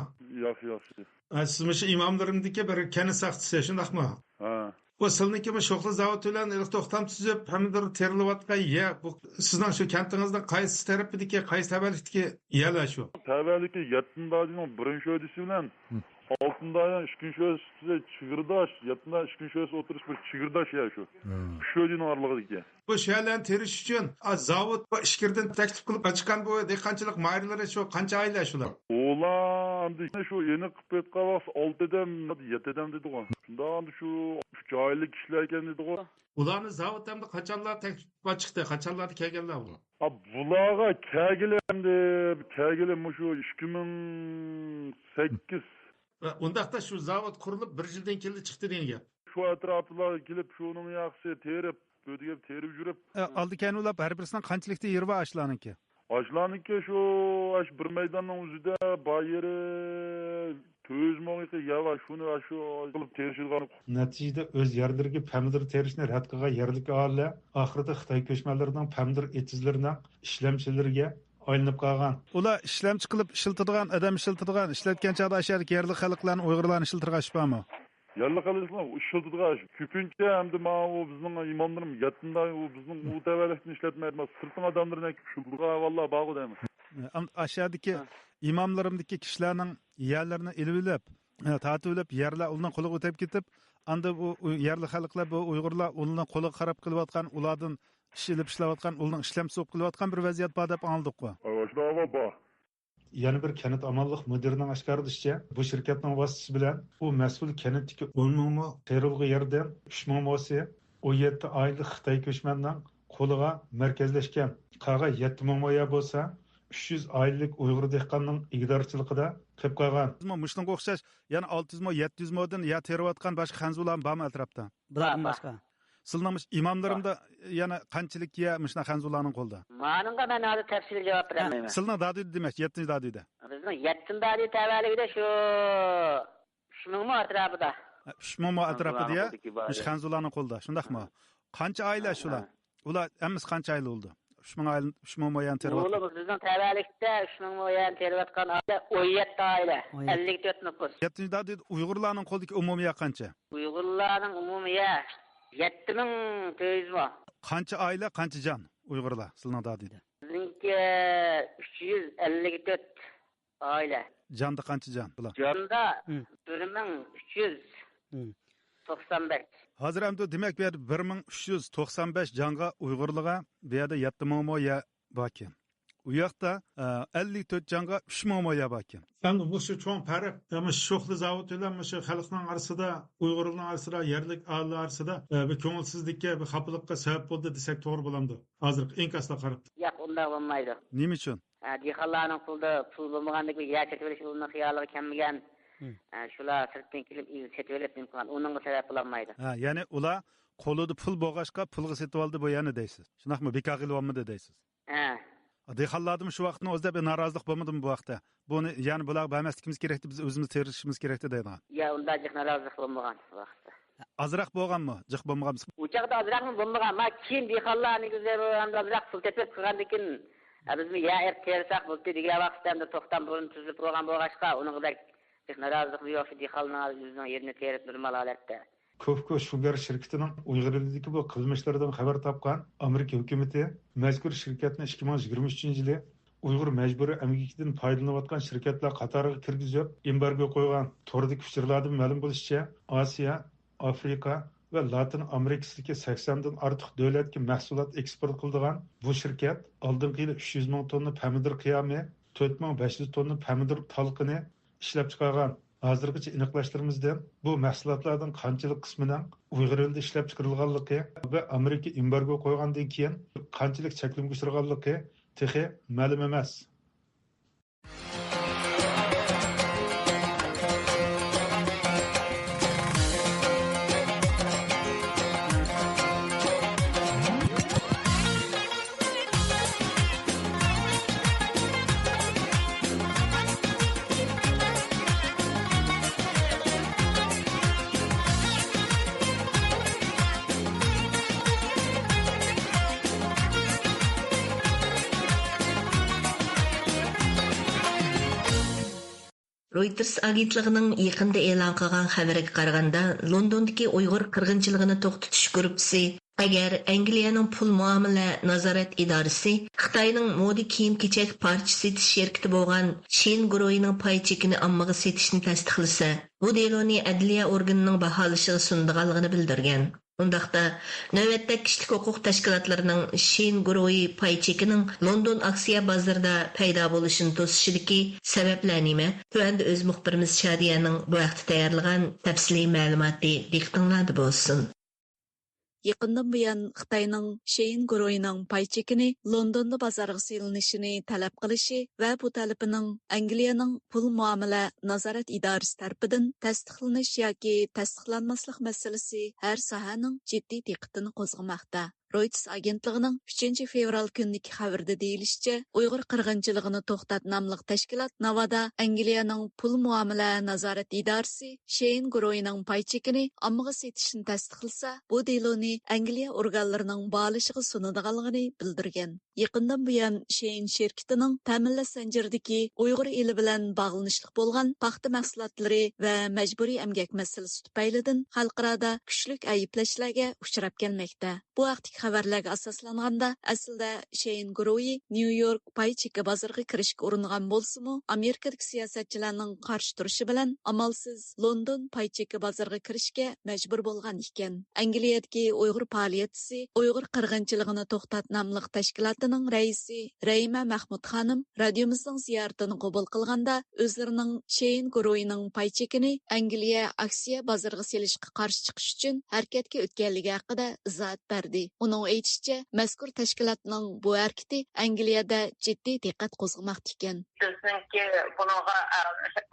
ياخشى، ياخشى. ھە، سىز مۇشۇ ئىماملىرىمدىكى بىر كەنت ساقچىسى، شۇنداقمۇ؟ ھە. ئۇ سىلنىڭكى بۇ شوخلا زاۋۇتى بىلەن ھېلىقى توختام تۈزۈپ، ھەممىدۇر تېرىلىۋاتقان يەر، بۇ سىزنىڭ شۇ كەنتىڭىزنىڭ قايسى تەرىپىدىكى، قايسى تەۋەلىكتىكى يەرلەر شۇ؟ تەۋەلىكى يەتتىن دادىنىڭ بىرىنچى ھۆددىسى بىلەن ئالتىن دادىنىڭ ئىككىنچى ھۆددىسى چېگرىداش، يەتتىن دادىنىڭ ئىككىنچى ھۆددىسى ئوتتۇرىسى بىر چېگرىداش يەر شۇ. ئۈچ ھۆددىنىڭ ئارىلىقىدىكى. بۇ شۇ يەرلەرنى تېرىش ئۈچۈن، ئا، زاۋۇت بۇ ئىچكىرىدىن تەكلىپ قىلىپ چىققان بۇ دېھقانچىلىق ماھىرلىرى شۇ قانچە ئائىلە شۇلار؟ ئۇلار ئەمدى شۇ ئېنىق قىلىپ ئېيتقان ۋاقىت ئالتە ئادەم، يەتتە ئادەم دېدىغۇ. شۇنداق ئەمدى شۇ ئۈچ ئائىلىلىك كىشىلەر ئىكەن دېدىغۇ. ئۇلارنى زاۋۇت ئەمدى قاچانلار تەكلىپ چىقتى؟ قاچانلاردا كەلگەنلەر بۇلار؟ ئا، بۇلارغا كەلگىلى ئەمدى، كەلگىلى مۇشۇ ئىككى مىڭ سەككىز. ئۇنداقتا شۇ زاۋۇت قۇرۇلۇپ بىر يىلدىن كېيىن چىقتى دېگەن گەپ. شۇ ئەتراپلارغا كېلىپ، شۇنىڭ ياقىسى تېرىپ، بۇ دېگەن تېرىپ يۈرۈپ. ئە، ئالدى كەينى ئۇلاپ ھەر بىرسىنىڭ قانچىلىكتا يېرى بار ئاشۇلارنىڭكى؟ ئاشۇلارنىڭكى شۇ، ئاشۇ بىر مەيداننىڭ ئۆزىدە بار يېرى تۆت يۈز مو يېقىن يەر بار. شۇنى ئاشۇ قىلىپ تېرىشىدىغان. نەتىجىدە ئۆز يەرلىرىگە پەمىدۇر تېرىشنى رەت قىلغان يەرلىك ئاھالىلەر ئاخىرىدا خىتاي كۆچمەنلىرىنىڭ پەمىدۇر ئېتىزلىرىنىڭ ئىشلەمچىلىرىگە ئايلىنىپ قالغان. ئۇلار ئىشلەمچى قىلىپ ئىشلىتىدىغان، ئادەم ئىشلىتىدىغان، ئىشلەتكەن چاغدا ئاشۇ يەردىكى يەرلىك خەلقلەرنى، ئۇيغۇرلارنى ئىشلىتىدىغان ئىش بارمۇ؟ يەرلىك خەلقلەر ئىشلىتىدىغان ئىش. كۆپىنچە ئەمدى مانا ئۇ بىزنىڭ ئىماملىرىمىز يەتتىن دادى، ئۇ بىزنىڭ ئۇ تەۋەلىكتىن ئىشلەتمەيدۇ. سىرتنىڭ ئادەملىرىنى ئىشلىتىدىغان ئەھۋاللار بارغۇ دەيمەن. ئەم-، ئاشۇ يەردىكى ھە. ئىماملىرىمدىكى كىشىلەرنىڭ يەرلىرىنى ئېلىۋېلىپ، ئە، تارتىۋېلىپ، يەرلەر ئۇلارنىڭ قولىغا ئۆتۈپ كېتىپ، ئاندىن ئۇ، ئۇ يەرلىك خەلقلەر، بۇ ئۇيغۇرلار ئۇلارنىڭ قولىغا قاراپ قېلىۋاتقان، ئۇلاردىن ئىش ئېلىپ ئىشلەۋاتقان، ئۇلارنىڭ ئىشلەمچىسى بولۇپ قېلىۋاتقان بىر ۋەزىيەت بار دەپ ئاڭلىدۇققۇ. ئاشۇنداق ئەھۋال بار. يەنە بىر كەنت ئامانلىق مۇدىرىنىڭ ئاشكارىلىشىچە، بۇ شىركەتنىڭ ۋاسىتىسى بىلەن ئۇ مەسئۇل كەنتتىكى ئون مىڭ مو تېرىلغۇ يەردىن ئۈچ مىڭ موسى ئون يەتتە ئائىلىلىك خىتاي كۆچمەننىڭ قولىغا مەركەزلەشكەن. قالغان يەتتە مىڭ مو يەر بولسا ئۈچ يۈز ئائىلىلىك ئۇيغۇر دېھقاننىڭ ئىگىدارچىلىقىدا قېلىپ قالغان. مۇشۇنىڭغا ئوخشاش يەنە ئالتە يۈز مو، يەتتە يۈز مودىن يەر تېرىۋاتقان باشقا خەنزۇلارمۇ بارمۇ ئەتراپتا؟ بۇلاردىن باشقا. سىلىنىڭ مۇشۇ ئىماملىرىمدا يەنە قانچىلىك يەر مۇشۇنداق خەنزۇلارنىڭ قولىدا؟ مانىڭغا مەن ھازىر تەپسىلىي جاۋاب بېرەلمەيمەن. سىلىنىڭ دادۈيدە دېمەكچى، يەتتىنچى دادۈيدە. بىزنىڭ يەتتىنچى دادۈي تەۋەلىكىدە شۇ ئۈچ مىڭ مو ئەتراپىدا. ئۈچ مىڭ مو ئەتراپىدا يەر مۇشۇ خەنزۇلارنىڭ قولىدا، شۇنداقمۇ؟ قانچە ئائىلە شۇلار؟ ئۇلار ھەممىسى قانچە ئائىلە بولدى؟ ئۈچ مىڭ ئائىلە، ئۈچ مىڭ مو يەرنى تېرىۋاتقان. بۇ بىزنىڭ تەۋەلىكتە ئۈچ مىڭ مو يەرنى تېرىۋاتقان ئائىلە ئون يەتتە ئائىلە، ئون يەتتە. ئەللىك تۆت نوپۇس. يەتتىنچى دادۈيدە ئۇيغۇرلارنىڭ قولىدىكى ئومۇمىي يەر قانچە؟ ئۇيغۇرلارنىڭ ئومۇمىي يەر يەتتە مىڭ تۆت يۈز مو. قانچە ئائىلە، قانچە جان ئۇيغۇرلار سىلىنىڭ دادۈيدە؟ بىزنىڭكى ئۈچ يۈز ئەللىك تۆت ئائىلە. جاندا قانچە جان بۇلار؟ جاندا بىر مىڭ ئۈچ يۈز توقسان بەش. ھازىر ئەمدى دېمەك، بۇ يەردە بىر مىڭ ئۈچ يۈز توقسان بەش جانغا ئۇيغۇرلارغا بۇ يەردە يەتتە مىڭ مو يەر باركەن. ئۇ ياقتا، ئە، ئەللىك تۆت جانغا ئۈچ مىڭ مو يەر باركەن. ئەمدى مۇشۇ چوڭ پەرق، ئە، مۇشۇ شوخلا زاۋۇتى بىلەن مۇشۇ خەلقنىڭ ئارىسىدا، ئۇيغۇرلارنىڭ ئارىسىدا، يەرلىك ئاھالىلەر ئارىسىدا، ئە، بىر كۆڭۈلسىزلىككە، بىر خاپىلىققا سەۋەب بولدى دېسەك توغرا بولامدۇ؟ ھازىرقى ئىنكاسلارغا قاراپ. ياق، ئۇنداق بولمايدۇ. نېمە ئۈچۈن؟ ھە، دېھقانلارنىڭ قولىدا پۇل بولمىغاندىن كېيىن يەر سېتىۋېلىش ئۇلارنىڭ خىيالىغا كەلمىگەن. ھە، شۇلار سىرتتىن كېلىپ سېتىۋېلىپ نېمە قىلغان، ئۇنىڭغا سەۋەب بولالمايدۇ. ھە، يەنى ئۇلار قولىدا پۇل بولغاچقا پۇلغا سېتىۋالدى بۇ يەرنى دەيسىز. شۇنداقمۇ؟ بىكارغا ئېلىۋالمىدى دەيسىز. ھە. دېھقانلاردىمۇ شۇ ۋاقىتنىڭ ئۆزىدە بىر نارازىلىق بولمىدىمۇ بۇ ھەقتە؟ بۇنى يەنى بۇلارغا بەرمەسلىكىمىز كېرەكتى، بىز ئۆزىمىز تېرىشىمىز كېرەكتى دەيدىغان. يا، ئۇنداق جىق نارازىلىق بولمىغان بۇ ۋاقىتتا. ئازراق بولغانمۇ؟ جىق بولمىغان. ئۇ چاغدا ئازراقمۇ بولمىغان. ما كېيىن دېھقانلار نېگىزى ئەمدى ئازراق پۇل تېپىپ قىلغاندىن كېيىن، ئە، بىزمۇ يەر ئېلىپ تېرىساق بولدى دېگەن ۋاقىتتا ئەمدى توختام بۇرۇن تۈزۈلۈپ بولغان بولغاچقا، ئۇنىڭغا بەك نارازىلىق بىۋاسىتە دېھقانلارنىڭ ئۆزىنىڭ يېرىنى تېرىپ نورمال ھالەتتە. كوفكو شۇگار شىركىتىنىڭ ئۇيغۇر ئېلىدىكى بۇ قىلمىشلىرىدىن خەۋەر تاپقان ئامېرىكا ھۆكۈمىتى مەزكۇر شىركەتنى ئىككى مىڭ يىگىرمە ئۈچىنچى يىلى ئۇيغۇر مەجبۇرىي ئەمگىكىدىن پايدىلىنىۋاتقان شىركەتلەر قاتارىغا كىرگۈزۈپ، ئېمبارگو قويغان. توردىكى ئۇچۇرلاردىن مەلۇم بولۇشىچە، ئاسىيا، ئافرىقا ۋە لاتىن ئامېرىكىسىدىكى سەكسەندىن ئارتۇق دۆلەتكە مەھسۇلات ئېكسپورت قىلىدىغان بۇ شىركەت ئالدىنقى يىلى ئۈچ يۈز مىڭ توننا پەمىدۇر قىيامى، تۆت مىڭ بەش يۈز توننا پەمىدۇر تالقىنى ئىشلەپچىقارغان. ھازىرغىچە ئېنىقلاشلىرىمىزدىن بۇ مەھسۇلاتلاردىن قانچىلىك قىسمىنىڭ ئۇيغۇر ئېلىدە ئىشلەپچىقىرىلغانلىقى ۋە ئامېرىكا ئېمبارگو قويغاندىن كېيىن قانچىلىك چەكلىمىگە ئۇچرىغانلىقى تېخى مەلۇم ئەمەس. رويتېرس ئاگېنتلىقىنىڭ يېقىندا ئېلان قىلغان خەۋىرىگە قارىغاندا، لوندوندىكى ئۇيغۇر قىرغىنچىلىقىنى توختىتىش گۇرۇپپىسى ئەگەر ئەنگلىيەنىڭ پۇل مۇئامىلە نازارەت ئىدارىسى خىتاينىڭ مودا كىيىم-كېچەك پارچە سېتىش شىركىتى بولغان شېيىن گۇرۇھىنىڭ پاي چېكىنى ئاممىغا سېتىشنى تەستىقلىسە، بۇ دېلونى ئەدلىيە ئورگىنىنىڭ باھالىشىغا سۇنىدىغانلىقىنى بىلدۈرگەن. ئۇنداقتا، نۆۋەتتە كىشىلىك ھوقۇق تەشكىلاتلىرىنىڭ شېيىن گۇرۇھى پاي چېكىنىڭ لوندون ئاكسىيە بازىرىدا پەيدا بولۇشىنى توسۇشىدىكى سەۋەبلەر نېمە؟ تۆۋەندە ئۆز مۇخبىرىمىز شادىيەنىڭ بۇ ھەقتە تەييارلىغان تەپسىلىي مەلۇماتى دىققىتىڭلاردا بولسۇن. يېقىندىن بۇيان خىتاينىڭ شېيىن گۇرۇھىنىڭ پاي چېكىنى لوندوندا بازارغا سېلىنىشىنى تەلەپ قىلىشى ۋە بۇ تەلىپىنىڭ ئەنگلىيەنىڭ پۇل مۇئامىلە نازارەت ئىدارىسى تەرىپىدىن تەستىقلىنىش ياكى تەستىقلانماسلىق مەسىلىسى ھەر ساھەنىڭ جىددىي دىققىتىنى قوزغىماقتا. رويتېرس ئاگېنتلىقىنىڭ ئۈچىنچى فېۋرال كۈنىدىكى خەۋىرىدە دېيىلىشىچە، ئۇيغۇر قىرغىنچىلىقىنى توختات ناملىق تەشكىلات ناۋادا ئەنگلىيەنىڭ پۇل مۇئامىلە نازارەت ئىدارىسى شېيىن گۇرۇھىنىڭ پاي چېكىنى ئاممىغا سېتىشنى تەستىقلىسا، بۇ دېلونى ئەنگلىيە ئورگانلىرىنىڭ باھالىشىغا سۇنىدىغانلىقىنى بىلدۈرگەن. يېقىندىن بۇيان شېيىن شىركىتىنىڭ تەمىنلەش زەنجىرىدىكى ئۇيغۇر ئېلى بىلەن باغلىنىشلىق بولغان پاختا مەھسۇلاتلىرى ۋە مەجبۇرىي ئەمگەك مەسىلىسى تۈپەيلىدىن خەلقئارادا كۈچلۈك ئەيىبلەشلەرگە ئۇچراپ كەلمەكتە. بۇ ھەقتىكى خەۋەرلەرگە ئاساسلانغاندا، ئەسلىدە شېيىن گۇرۇھى نيۇ يورك پاي چېكى بازىرىغا كىرىشكە ئۇرۇنغان بولسىمۇ، ئامېرىكىدىكى سىياسەتچىلەرنىڭ قارشى تۇرۇشى بىلەن ئامالسىز لوندون پاي چېكى بازىرىغا كىرىشكە مەجبۇر بولغان ئىكەن. ئەنگلىيەدىكى ئۇيغۇر پائالىيەتچىسى ئۇيغۇر قىرغىنچىلىقىنى توختات ناملىق تەشكىلاتىنىڭ رەئىسى رەھىمە مەخمۇت خانىم رادىيومىزنىڭ زىيارىتىنى قوبۇل قىلغاندا، ئۆزلىرىنىڭ شېيىن گۇرۇھىنىڭ پاي چېكىنى ئەنگلىيە ئاكسىيە بازىرىغا سېلىشقا قارشى چىقىش ئۈچۈن ھەرىكەتكە ئۆتكەنلىكى ھەققىدە ئىزاھات بەردى. ئۇنىڭ ئېيتىشىچە، مەزكۇر تەشكىلاتنىڭ بۇ ھەرىكىتى ئەنگلىيەدە جىددىي دىققەت قوزغىماقتا ئىكەن. بىزنىڭكى بۇنىڭغا، ئە،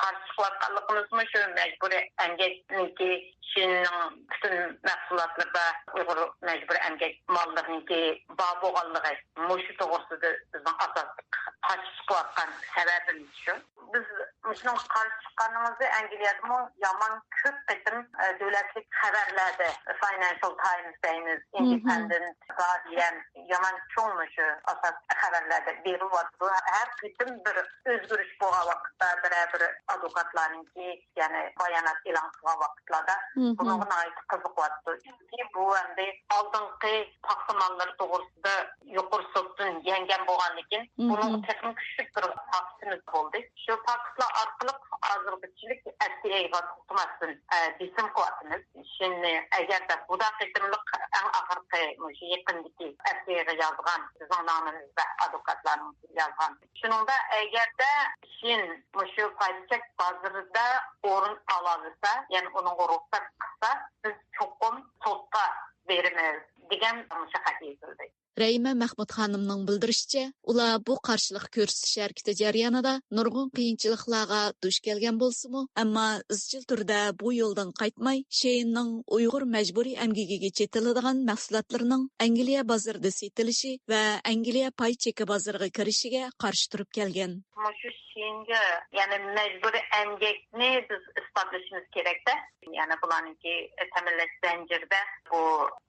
قارشى چىقىۋاتقانلىقىمىزمۇ شۇ مەجبۇرىي ئەمگەكنىڭكى شېيىننىڭ پۈتۈن مەھسۇلاتلىرىدا ئۇيغۇر مەجبۇرىي ئەمگەك ماللىرىنىڭكى بار بولغانلىقى، مۇشۇ توغرىسىدا بىزنىڭ ئاساسلىق قارشى چىقىۋاتقان سەۋەبىمىز شۇ. بىز مۇشۇنىڭغا قارشى چىققىنىمىزدا ئەنگلىيەدىمۇ يامان كۆپ قېتىم، ئە، دۆلەتلىك خەۋەرلەردە، فاينانشال تايمز دەيمىز، ئىندىپېندېنت، گاردىيەن، يامان چوڭ مۇشۇ ئاساسلىق خەۋەرلەردە بېرىلىۋاتىدۇ. ھەر قېتىم بىر ئۆزگىرىش بولغان ۋاقىتتا، بىرەر بىر ئادۋوكاتلارنىڭكى، يەنى بايانات ئېلان قىلغان ۋاقىتلاردا بۇنىڭغا ناھايىتى قىزىقىۋاتىدۇ. چۈنكى بۇ ئەمدى ئالدىنقى پاختا ماللىرى توغرىسىدا يۇقىرى سوتتىن يەڭگەن بولغاندىكىن، بۇنىڭغا تېخىمۇ كۈچلۈك بىر پاكىتىمىز بولدى. شۇ پاكىتلار ئارقىلىق ھازىرغىچىلىك ئەف تى ئەيغا توختىماستىن، ئە، بېسىم قىلىۋاتىمىز. شۇنى ئەگەردە بۇدا قېتىملىق ئەڭ ئاخىرقى مۇشۇ يېقىندىكى ئەف تى ئەيغا يازغان بىزنىڭ نامىمىزدا ئادۋوكاتلارنىڭ يازغان. شۇنىڭدا ئەگەردە شىن مۇشۇ پاي چېكى بازىرىدا ئورۇن ئالالىسا، يەنى ئۇنىڭغا رۇخسەت قىلسا، بىز چوقۇم سوتقا بېرىمىز دېگەن مۇشۇ خەت يېزىلدى. رەھىمە مەخمۇت خانىمنىڭ بىلدۈرۈشىچە، ئۇلار بۇ قارشىلىق كۆرسىتىش ھەرىكىتى جەريانىدا نۇرغۇن قىيىنچىلىقلارغا دۇچ كەلگەن بولسىمۇ، ئەمما ئىزچىل تۈردە بۇ يولدىن قايتماي، شېيىننىڭ ئۇيغۇر مەجبۇرىي ئەمگىكىگە چېتىلىدىغان مەھسۇلاتلىرىنىڭ ئەنگلىيە بازىرىدا سېتىلىشى ۋە ئەنگلىيە پاي چېكى بازىرىغا كىرىشىگە قارشى تۇرۇپ كەلگەن. مۇشۇ شېيىنگە، يەنى مەجبۇرىي ئەمگەكنى بىز ئىسپاتلىشىمىز كېرەكتە. يەنى بۇلارنىڭكى تەمىنلەش زەنجىرىدە بۇ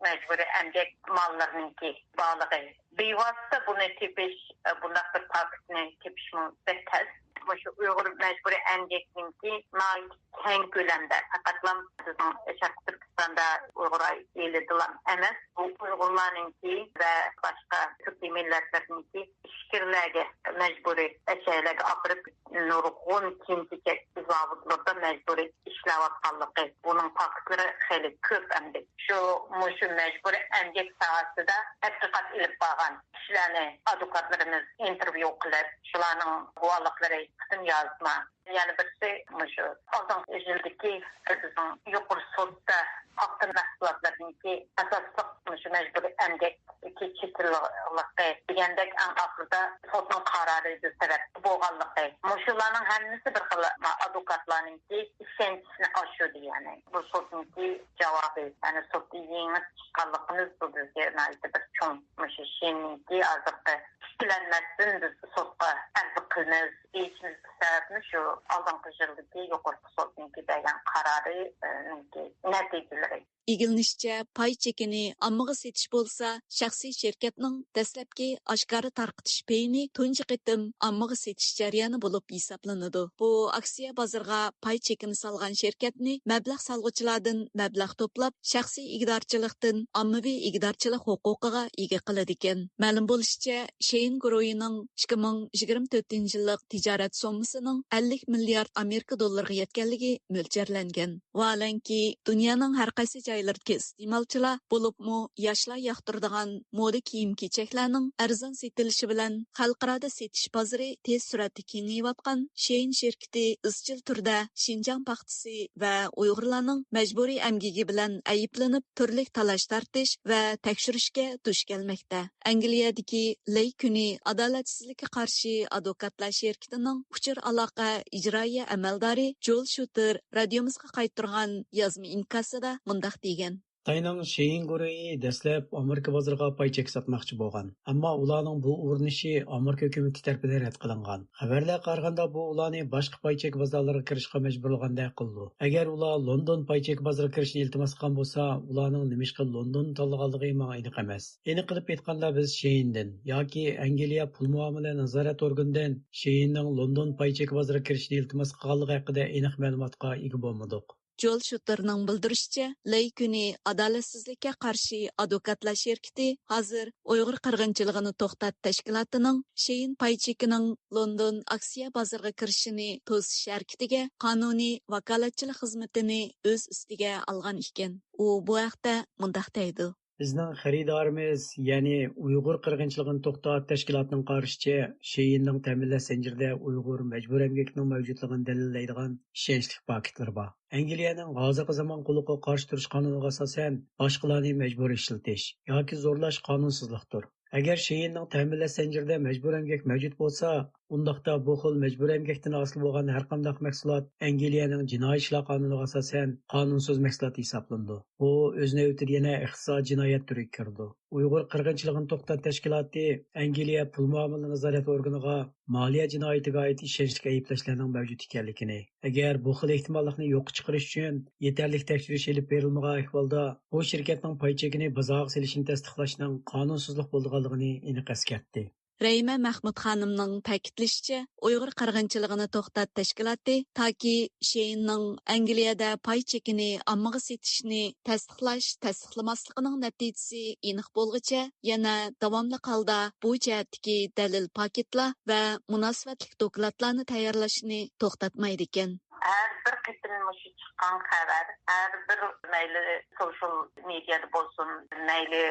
مەجبۇرىي ئەمگەك ماللىرىنىڭكى بارلىقى. بىۋاسىتە بۇنى تېپىش، بۇنداق بىر پاكىتنى تېپىشمۇ بەك تەس. مۇشۇ ئۇيغۇر مەجبۇرىي ئەمگەكنىڭكى ناھايىتى كەڭ كۆلەمدە، پەقەتلا بىزنىڭ شەرقىي تۈركىستاندا ئۇيغۇر ئائىلىدىلا ئەمەس، بۇ ئۇيغۇرلارنىڭكى ۋە باشقا تۈركىي مىللەتلەرنىڭكى ئىشكىرىلەرگە مەجبۇرىي ئەشەلەرگە ئاپىرىپ، نۇرغۇن كىيىم-كېچەك زاۋۇتلىرىدا مەجبۇرىي ئىشلەۋاتقانلىقى، بۇنىڭ پاكىتلىرى خېلى كۆپ ئەمدى. شۇ، مۇشۇ مەجبۇرىي ئەمگەك ساھەسىدە تەتقىقات ئېلىپ بارغان كىشىلەرنى ئادۋوكاتلىرىمىز ئىنتېرۋيۇ قىلىپ، شۇلارنىڭ گۇۋاھلىقلىرى، قىسىم يازما. يەنە بىرسى مۇشۇ ئالدىنقى يىلدىكى بىزنىڭ يۇقىرى سوتتا ئاقتىن مەھسۇلاتلىرىنىڭكى ئاساسلىق مۇشۇ مەجبۇرىي ئەمگەك كېچىكىلىقى دېگەندەك، ئەڭ ئاخىرىدا سوتنىڭ قارارى بىز تەرەپتە بولغانلىقى، مۇشۇلارنىڭ ھەممىسى بىر خىل ئادۋوكاتلارنىڭكى ئىشەنچىسىنى ئاشۇردى. يەنى بۇ سوتنىڭكى جاۋابى، يەنى سوتتا يېڭىپ چىققانلىقىمىز، بۇ بىزگە ناھايىتى بىر چوڭ، مۇشۇ شېيىننىڭكى ھازىرقى ئىككىلەنمەستىن بىز سوتقا ئەرز قىلىمىز، دېيىشىمىزدىكى سەۋەبمۇ شۇ ئالدىنقى يىلدىكى يۇقىرى سوتنىڭكى بەرگەن قارارى، ئى، نىڭكى نەتىجىلىرى. ئىگىلىنىشىچە، پاي چېكىنى ئاممىغا سېتىش بولسا شەخسىي شىركەتنىڭ دەسلەپكى ئاشكارا تارقىتىش پېيىنى تۇنجى قېتىم ئاممىغا سېتىش جەريانى بولۇپ ھېسابلىنىدۇ. بۇ ئاكسىيە بازىرىغا پاي چېكىنى سالغان شىركەتنى مەبلەغ سالغۇچىلاردىن مەبلەغ توپلاپ، شەخسىي ئىگىدارچىلىقتىن ئاممىۋى ئىگىدارچىلىق ھوقۇقىغا ئىگە قىلىدىكەن. مەلۇم بولۇشىچە، شېيىن گۇرۇھىنىڭ ئىككى مىڭ يىگىرمە تۆتىنچى يىللىق تىجارەت سوممىسىنىڭ ئەللىك مىليارد ئامېرىكا دوللىرىغا يەتكەنلىكى مۆلچەرلەنگەن. ۋاھالەنكى، دۇنيانىڭ ھەر قايسى جايلىرىدىكى ئىستېمالچىلار، بولۇپمۇ ياشلار ياقتۇرىدىغان مودا كىيىم-كېچەكلەرنىڭ ئەرزان سېتىلىشى بىلەن خەلقئارادا سېتىش بازىرى تېز سۈرئەتتە كېڭىيىۋاتقان شېيىن شىركىتى ئىزچىل تۈردە شىنجاڭ پاختىسى ۋە ئۇيغۇرلارنىڭ مەجبۇرىي ئەمگىكى بىلەن ئەيىبلىنىپ، تۈرلۈك تالاش-تارتىش ۋە تەكشۈرۈشكە دۇچ كەلمەكتە. ئەنگلىيەدىكى لېي كۈنى ئادالەتسىزلىككە قارشى ئادۋوكاتلار شىركىتىنىڭ ئۇچۇر ئالاقە ئىجرائىيە ئەمەلدارى جول شۇتېر رادىيومىزغا قايتۇرغان يازما ئىنكاسىدا مۇنداق دېگەن. خىتاينىڭ شېيىن گۇرۇھى دەسلەپ ئامېرىكا بازىرىغا پاي چېكى ساتماقچى بولغان. ئەمما ئۇلارنىڭ بۇ ئۇرۇنۇشى ئامېرىكا ھۆكۈمىتى تەرىپىدىن رەت قىلىنغان. خەۋەرلەرگە قارىغاندا، بۇ ئۇلارنى باشقا پاي چېكى بازارلىرىغا كىرىشقا مەجبۇرلىغاندەك قىلىدۇ. ئەگەر ئۇلار لوندون پاي چېكى بازىرىغا كىرىشنى ئىلتىماس قىلغان بولسا، ئۇلارنىڭ نېمىشقا لوندوننى تاللىغانلىقى ماڭا ئېنىق ئەمەس. ئېنىق قىلىپ ئېيتقاندا، بىز شېيىندىن ياكى ئەنگلىيە پۇل مۇئامىلە نازارەت ئورگىنىدىن شېيىننىڭ لوندون پاي چېكى بازىرىغا كىرىشنى ئىلتىماس قىلغانلىقى ھەققىدە ئېنىق مەلۇماتقا ئىگە بولمىدۇق. جول شۇتېرنىڭ بىلدۈرۈشىچە، لېي كۈنى ئادالەتسىزلىككە قارشى ئادۋوكاتلار شىركىتى ھازىر ئۇيغۇر قىرغىنچىلىقىنى توختات تەشكىلاتىنىڭ شېيىن پاي چېكىنىڭ لوندون ئاكسىيە بازىرىغا كىرىشىنى توسۇش ھەرىكىتىگە قانۇنىي ۋاكالەتچىلىك خىزمىتىنى ئۆز ئۈستىگە ئالغان ئىكەن. ئۇ بۇ ھەقتە مۇنداق دەيدۇ. بىزنىڭ خېرىدارىمىز، يەنى ئۇيغۇر قىرغىنچىلىقىنى توختات تەشكىلاتىنىڭ قارىشىچە، شېيىننىڭ تەمىنلەش زەنجىرىدە ئۇيغۇر مەجبۇرىي ئەمگىكىنىڭ مەۋجۇتلۇقىنى دەلىللەيدىغان ئىشەنچلىك پاكىتلىرى بار. ئەنگلىيەنىڭ ھازىرقى زامان قۇللۇقىغا قارشى تۇرۇش قانۇنىغا ئاساسەن، باشقىلارنى مەجبۇرىي ئىشلىتىش ياكى زورلاش قانۇنسىزلىقتۇر. ئەگەر شېيىننىڭ تەمىنلەش زەنجىرىدە مەجبۇرىي ئەمگەك مەۋجۇت بولسا، ئۇنداقتا بۇ خىل مەجبۇرىي ئەمگەكتىن ھاسىل بولغان ھەرقانداق مەھسۇلات ئەنگلىيەنىڭ جىنايى ئىشلار قانۇنىغا ئاساسەن قانۇنسىز مەھسۇلات ھېسابلىنىدۇ. بۇ ئۆز نۆۋىتىدە يەنە ئىقتىسادىي جىنايەت تۈرىگە كىرىدۇ. ئۇيغۇر قىرغىنچىلىقىنى توختات تەشكىلاتى ئەنگلىيە پۇل مۇئامىلە نازارەت ئورگىنىغا مالىيە جىنايىتىگە ئائىت ئىشەنچلىك ئەيىبلەشلەرنىڭ مەۋجۇت ئىكەنلىكىنى، ئەگەر بۇ خىل ئېھتىماللىقنى يوققا چىقىرىش ئۈچۈن يېتەرلىك تەكشۈرۈش ئېلىپ بېرىلمىغان ئەھۋالدا، بۇ شىركەتنىڭ پاي چېكىنى بازارغا سېلىشىنى تەستىقلاشنىڭ قانۇنسىزلىق بولىدىغانلىقىنى ئېنىق ئەسكەرتتى. رەھىمە مەخمۇت خانىمنىڭ تەكىتلىشىچە، ئۇيغۇر قىرغىنچىلىقىنى توختات تەشكىلاتى تاكى شېيىننىڭ ئەنگلىيەدە پاي چېكىنى ئاممىغا سېتىشنى تەستىقلاش، تەستىقلىماسلىقىنىڭ نەتىجىسى ئېنىق بولغۇچە، يەنە داۋاملىق ھالدا بۇ جەھەتتىكى دەلىل پاكىتلار ۋە مۇناسىۋەتلىك دوكلاتلارنى تەييارلاشنى توختاتمايدىكەن. ھەر بىر قېتىم مۇشۇ چىققان خەۋەر، ھەر بىر مەيلى سوشال مېدىيادا بولسۇن، مەيلى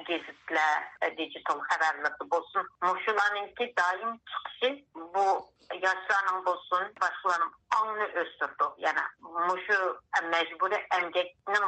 گېزىتلەر، دىجىتال خەۋەرلەردە بولسۇن، مۇشۇلارنىڭكى دائىم چىقىشى بۇ ياشلارنىڭ بولسۇن، باشقىلارنىڭ ئاڭىنى ئۆستۈرىدۇ. يەنە مۇشۇ مەجبۇرىي ئەمگەكنىڭ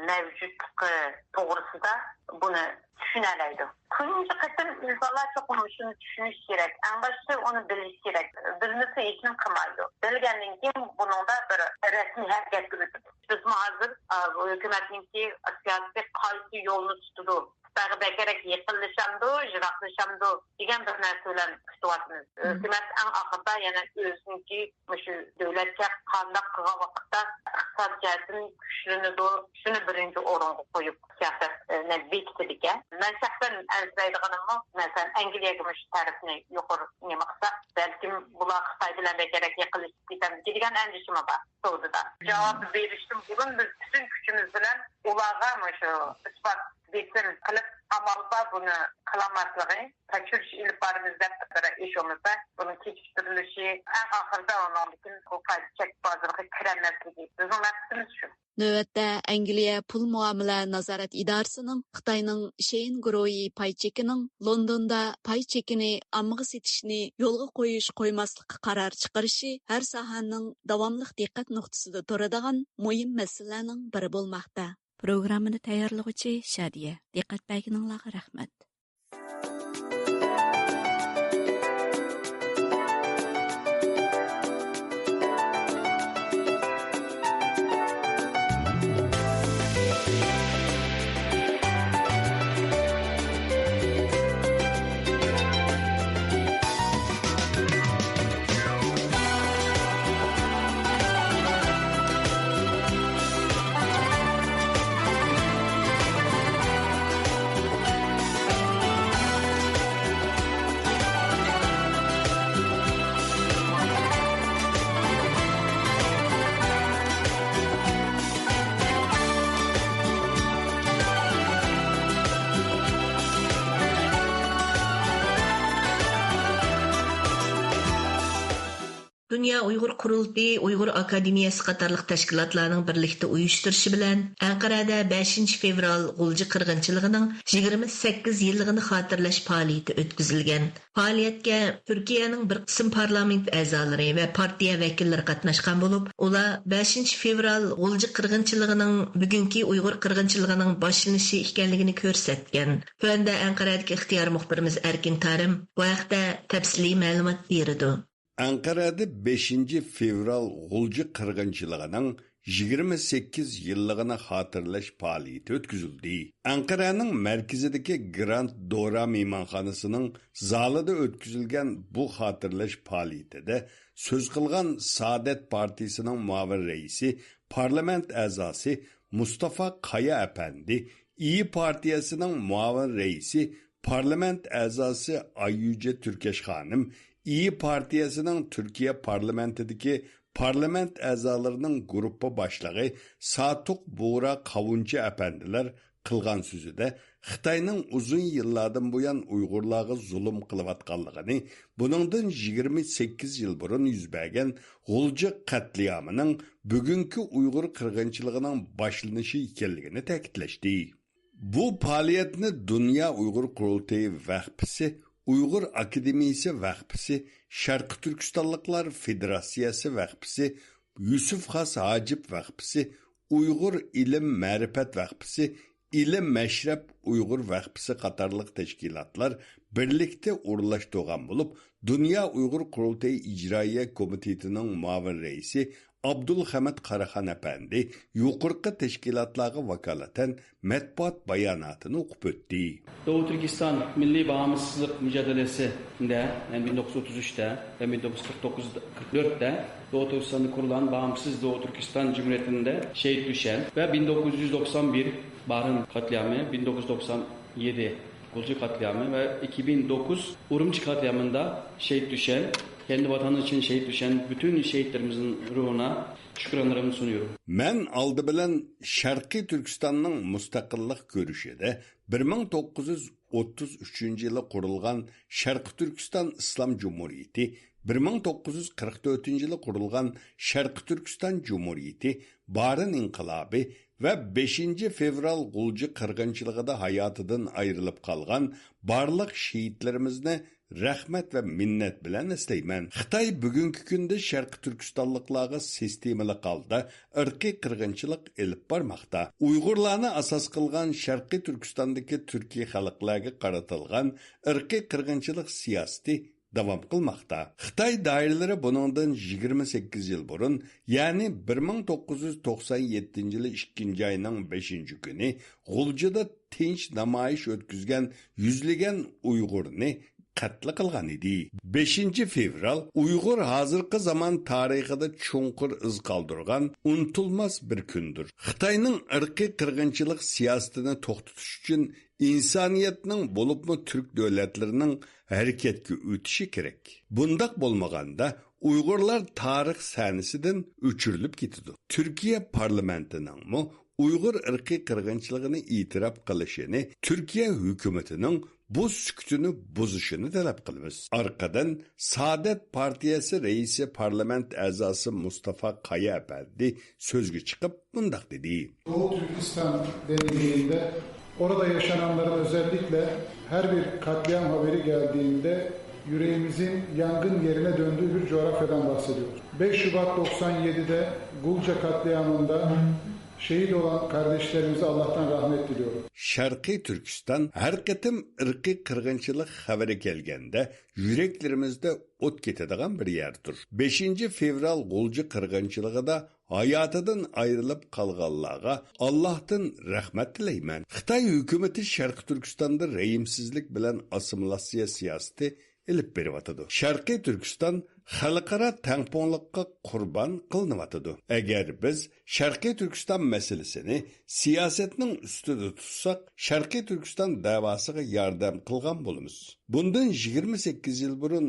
مەۋجۇتلۇقى توغرىسىدا بۇنى چۈشىنەلەيدۇ. تۇنجى قېتىم ئىنسانلار چوقۇم شۇنى چۈشىنىشى كېرەك. ئەڭ باشتا ئۇنى بىلىشى كېرەك. بىلمىسە ھېچنېمە قىلمايدۇ. بىلگەندىن كېيىن بۇنىڭدا بىر رەسمىي ھەرىكەتكە ئۆتىدۇ. بىزمۇ ھازىر، ئا، ھۆكۈمەتنىڭكى سىياسىتى قايسى يولنى تۇتىدۇ؟ خىتايغا بەكرەك يېقىنلىشامدۇ، يىراقلىشامدۇ دېگەن بىر نەرسە بىلەن كۈتۈۋاتىمىز. مم. ھۆكۈمەت ئەڭ ئاخىرىدا يەنە ئۆزىنىڭكى مۇشۇ دۆلەتكە قانداق قىلغان ۋاقىتتا ئىقتىساد جەھەتتىن كۈچلىنىدۇ، شۇنى بىرىنچى ئورۇنغا قويۇپ سىياسەت، ئە، نى بېكىتىدىكەن. مەن شەخسەن ئەنسىرەيدىغىنىممۇ، مەسىلەن، ئەنگلىيەگە مۇشۇ تەرىپنى يۇقىرى نېمە قىلساق، بەلكىم بۇلار خىتاي بىلەن بەكرەك يېقىنلىشىپ كېتەمدىكىن دېگەن ئەندىشىمۇ بار سودىدا. جاۋاب بېرىشتىن بۇرۇن بىز پۈتۈن كۈچىمىز بىلەن ئۇلارغا مۇشۇ ئىسپات بېسىم قىلىپ، ئامال بار بۇنى قىلالماسلىقى، تەكشۈرۈش ئېلىپ بارىمىز دەپ بىر ئىش بولمىسا، بۇنىڭ كېچىكتۈرۈلۈشى، ئەڭ ئاخىرىدا ئۇنىڭدىن كېيىن بۇ پايدا چەك بازىرىغا كىرەلمەسلىكى بىزنىڭ مەقسىتىمىز شۇ. نۆۋەتتە ئەنگلىيە پۇل مۇئامىلە نازارەت ئىدارىسىنىڭ خىتاينىڭ شېيىن گۇرۇھى پاي چېكىنىڭ لوندوندا پاي چېكىنى ئاممىغا سېتىشنى يولغا قويۇش قويماسلىققا قارار چىقىرىشى ھەر ساھەنىڭ داۋاملىق دىققەت نۇقتىسىدا تۇرىدىغان مۇھىم مەسىلىلەرنىڭ بىرى بولماقتا. پروگراممىنى تەييارلىغۇچى شادىيە. دىققەت بەرگىنىڭلارغا رەھمەت. دۇنيا ئۇيغۇر قۇرۇلتىيى، ئۇيغۇر ئاكادېمىيەسى قاتارلىق تەشكىلاتلارنىڭ بىرلىكتە ئۇيۇشتۇرۇشى بىلەن، ئەنقەرەدە بەشىنچى فېۋرال غۇلجا قىرغىنچىلىقىنىڭ يىگىرمە سەككىز يىللىقىنى خاتىرىلەش پائالىيىتى ئۆتكۈزۈلگەن. پائالىيەتكە تۈركىيەنىڭ بىر قىسىم پارلامېنت ئەزالىرى ۋە پارتىيە ۋەكىللىرى قاتناشقان بولۇپ، ئۇلار بەشىنچى فېۋرال غۇلجا قىرغىنچىلىقىنىڭ بۈگۈنكى ئۇيغۇر قىرغىنچىلىقىنىڭ باشلىنىشى ئىكەنلىكىنى كۆرسەتكەن. تۆۋەندە ئەنقەرەدىكى ئىختىيارىي مۇخبىرىمىز ئەركىن تارىم بۇ ھەقتە تەپسىلىي مەلۇمات بېرىدۇ. ئەنقەرەدە بەشىنچى فېۋرال غۇلجا قىرغىنچىلىقىنىڭ يىگىرمە سەككىز يىللىقىنى خاتىرىلەش پائالىيىتى ئۆتكۈزۈلدى. ئەنقەرەنىڭ مەركىزىدىكى گراند دورا مېھمانخانىسىنىڭ زالىدا ئۆتكۈزۈلگەن بۇ خاتىرىلەش پائالىيىتىدە سۆز قىلغان سائادەت پارتىيىسىنىڭ مۇئاۋىن رەئىسى، پارلامېنت ئەزاسى مۇستافا قايا ئەپەندى، ئىيى پارتىيەسىنىڭ مۇئاۋىن رەئىسى، پارلامېنت ئەزاسى ئاييۈجە تۈركەش خانىم، ئىيى پارتىيەسىنىڭ تۈركىيە پارلامېنتىدىكى پارلامېنت ئەزالىرىنىڭ گۇرۇپپا باشلىقى ساتۇق بۇغرا قاۋۇنچى ئەپەندىلەر قىلغان سۆزىدە، خىتاينىڭ ئۇزۇن يىللاردىن بۇيان ئۇيغۇرلارغا زۇلۇم قىلىۋاتقانلىقىنى، بۇنىڭدىن يىگىرمە سەككىز يىل بۇرۇن يۈز بەرگەن غۇلجا قەتلىئامىنىڭ بۈگۈنكى ئۇيغۇر قىرغىنچىلىقىنىڭ باشلىنىشى ئىكەنلىكىنى تەكىتلەشتى. بۇ پائالىيەتنى دۇنيا ئۇيغۇر قۇرۇلتىيى ۋەقپىسى، ئۇيغۇر ئاكادېمىيىسى ۋەقپىسى، شەرقىي تۈركىستانلىقلار فېدېراتسىيەسى ۋەقپىسى، يۈسۈپ خاس ھاجىپ ۋەقپىسى، ئۇيغۇر ئىلىم مەرىپەت ۋەقپىسى، ئىلىم مەشرەپ ئۇيغۇر ۋەقپىسى قاتارلىق تەشكىلاتلار بىرلىكتە ئورۇنلاشتۇرغان بولۇپ، دۇنيا ئۇيغۇر قۇرۇلتىيى ئىجرائىيە كومىتېتىنىڭ مۇئاۋىن رەئىسى ئابدۇلخەمىت قاراخان ئەپەندى يۇقىرىقى تەشكىلاتلارغا ۋاكالىتەن مەتبۇئات باياناتىنى ئوقۇپ ئۆتتى. Doğu Türkistan Milli Bağımsızlık Mücadelesi'nde, yani bin dokuz yüz otuz üçte ve bin dokuz yüz kırk dokuz kırk dörtte Doğu Türkistan'da kurulan Bağımsız Doğu Türkistan Cumhuriyeti'nde şehit düşen ve bin dokuz yüz doksan bir Bahrin katliamı, bin dokuz yüz doksan yedi Gulcu katliamı ve iki bin dokuz Urumçi katliamında şehit düşen, kendi vatanı için şehit düşen bütün şehitlerimizin ruhuna şükranlarımı sunuyorum. مەن ئالدى بىلەن شەرقىي تۈركىستاننىڭ مۇستەقىللىق كۈرىشىدە بىر مىڭ توققۇز يۈز ئوتتۇز ئۈچىنچى يىلى قۇرۇلغان شەرقىي تۈركىستان ئىسلام جۇمھۇرىيىتى، بىر مىڭ توققۇز يۈز قىرىق تۆتىنچى يىلى قۇرۇلغان شەرقىي تۈركىستان جۇمھۇرىيىتى، بارىن ئىنقىلابى ۋە بەشىنچى فېۋرال غۇلجا قىرغىنچىلىقىدا ھاياتىدىن ئايرىلىپ قالغان بارلىق شېھىتلىرىمىزنى رەھمەت ۋە مىننەت بىلەن ئەسلەيمەن. خىتاي بۈگۈنكى كۈندە شەرقىي تۈركىستانلىقلارغا سىستېمىلىق ھالدا ئىرقىي قىرغىنچىلىق ئېلىپ بارماقتا. ئۇيغۇرلارنى ئاساس قىلغان شەرقىي تۈركىستاندىكى تۈركىي خەلقلەرگە قارىتىلغان ئىرقىي قىرغىنچىلىق سىياسىتى داۋام قىلماقتا. خىتاي دائىرىلىرى بۇنىڭدىن يىگىرمە سەككىز يىل بۇرۇن، يەنى بىر مىڭ توققۇز يۈز توقسان يەتتىنچى يىلى ئىككىنچى ئاينىڭ بەشىنچى كۈنى غۇلجىدا تىنچ نامايىش ئۆتكۈزگەن يۈزلىگەن ئۇيغۇرنى قەتل قىلغان ئىدى. بەشىنچى فېۋرال ئۇيغۇر ھازىرقى زامان تارىخىدا چوڭقۇر ئىز قالدۇرغان ئۇنتۇلماس بىر كۈندۇر. خىتاينىڭ ئىرقىي قىرغىنچىلىق سىياسىتىنى توختىتىش ئۈچۈن ئىنسانىيەتنىڭ، بولۇپمۇ تۈرك دۆلەتلىرىنىڭ ھەرىكەتكە ئۆتۈشى كېرەك. بۇنداق بولمىغاندا، ئۇيغۇرلار تارىخ سەھنىسىدىن ئۆچۈرۈلۈپ كېتىدۇ. تۈركىيە پارلامېنتىنىڭمۇ ئۇيغۇر ئىرقىي قىرغىنچىلىقىنى ئېتىراپ قىلىشىنى، تۈركىيە ھۆكۈمىتىنىڭ بۇ سۈكۈتىنى بۇزۇشىنى تەلەپ قىلىمىز. ئارقىدىن سائادەت پارتىيەسى رەئىسى پارلامېنت ئەزاسى مۇستافا قايا ئەپەندى سۆزگە چىقىپ مۇنداق دېدى. Doğu Türkistan denildiğinde, orada yaşananların, özellikle her bir katliam haberi geldiğinde yüreğimizin yangın yerine döndüğü bir coğrafyadan bahsediyoruz. Beş Şubat doksan yedide Gulca katliamında şehit olan kardeşlerimize Allah'tan rahmet diliyorum. شەرقىي تۈركىستان، ھەر قېتىم ئىرقىي قىرغىنچىلىق خەۋىرى كەلگەندە، يۈرەكلىرىمىزدە ئوت كېتىدىغان بىر يەردۇر. بەشىنچى فېۋرال غۇلجا قىرغىنچىلىقىدا ھاياتىدىن ئايرىلىپ قالغانلارغا ئاللاھتىن رەھمەت تىلەيمەن. خىتاي ھۆكۈمىتى شەرقىي تۈركىستاندا رەھىمسىزلىك بىلەن ئاسسىمىلياتسىيە سىياسىتى ئېلىپ بېرىۋاتىدۇ. شەرقىي تۈركىستان خەلقئارا تەڭپۇڭلۇققا قۇربان قىلىنىۋاتىدۇ. ئەگەر بىز شەرقىي تۈركىستان مەسىلىسىنى سىياسەتنىڭ ئۈستىدە تۇتساق، شەرقىي تۈركىستان دەۋاسىغا ياردەم قىلغان بولىمىز. بۇندىن يىگىرمە سەككىز يىل بۇرۇن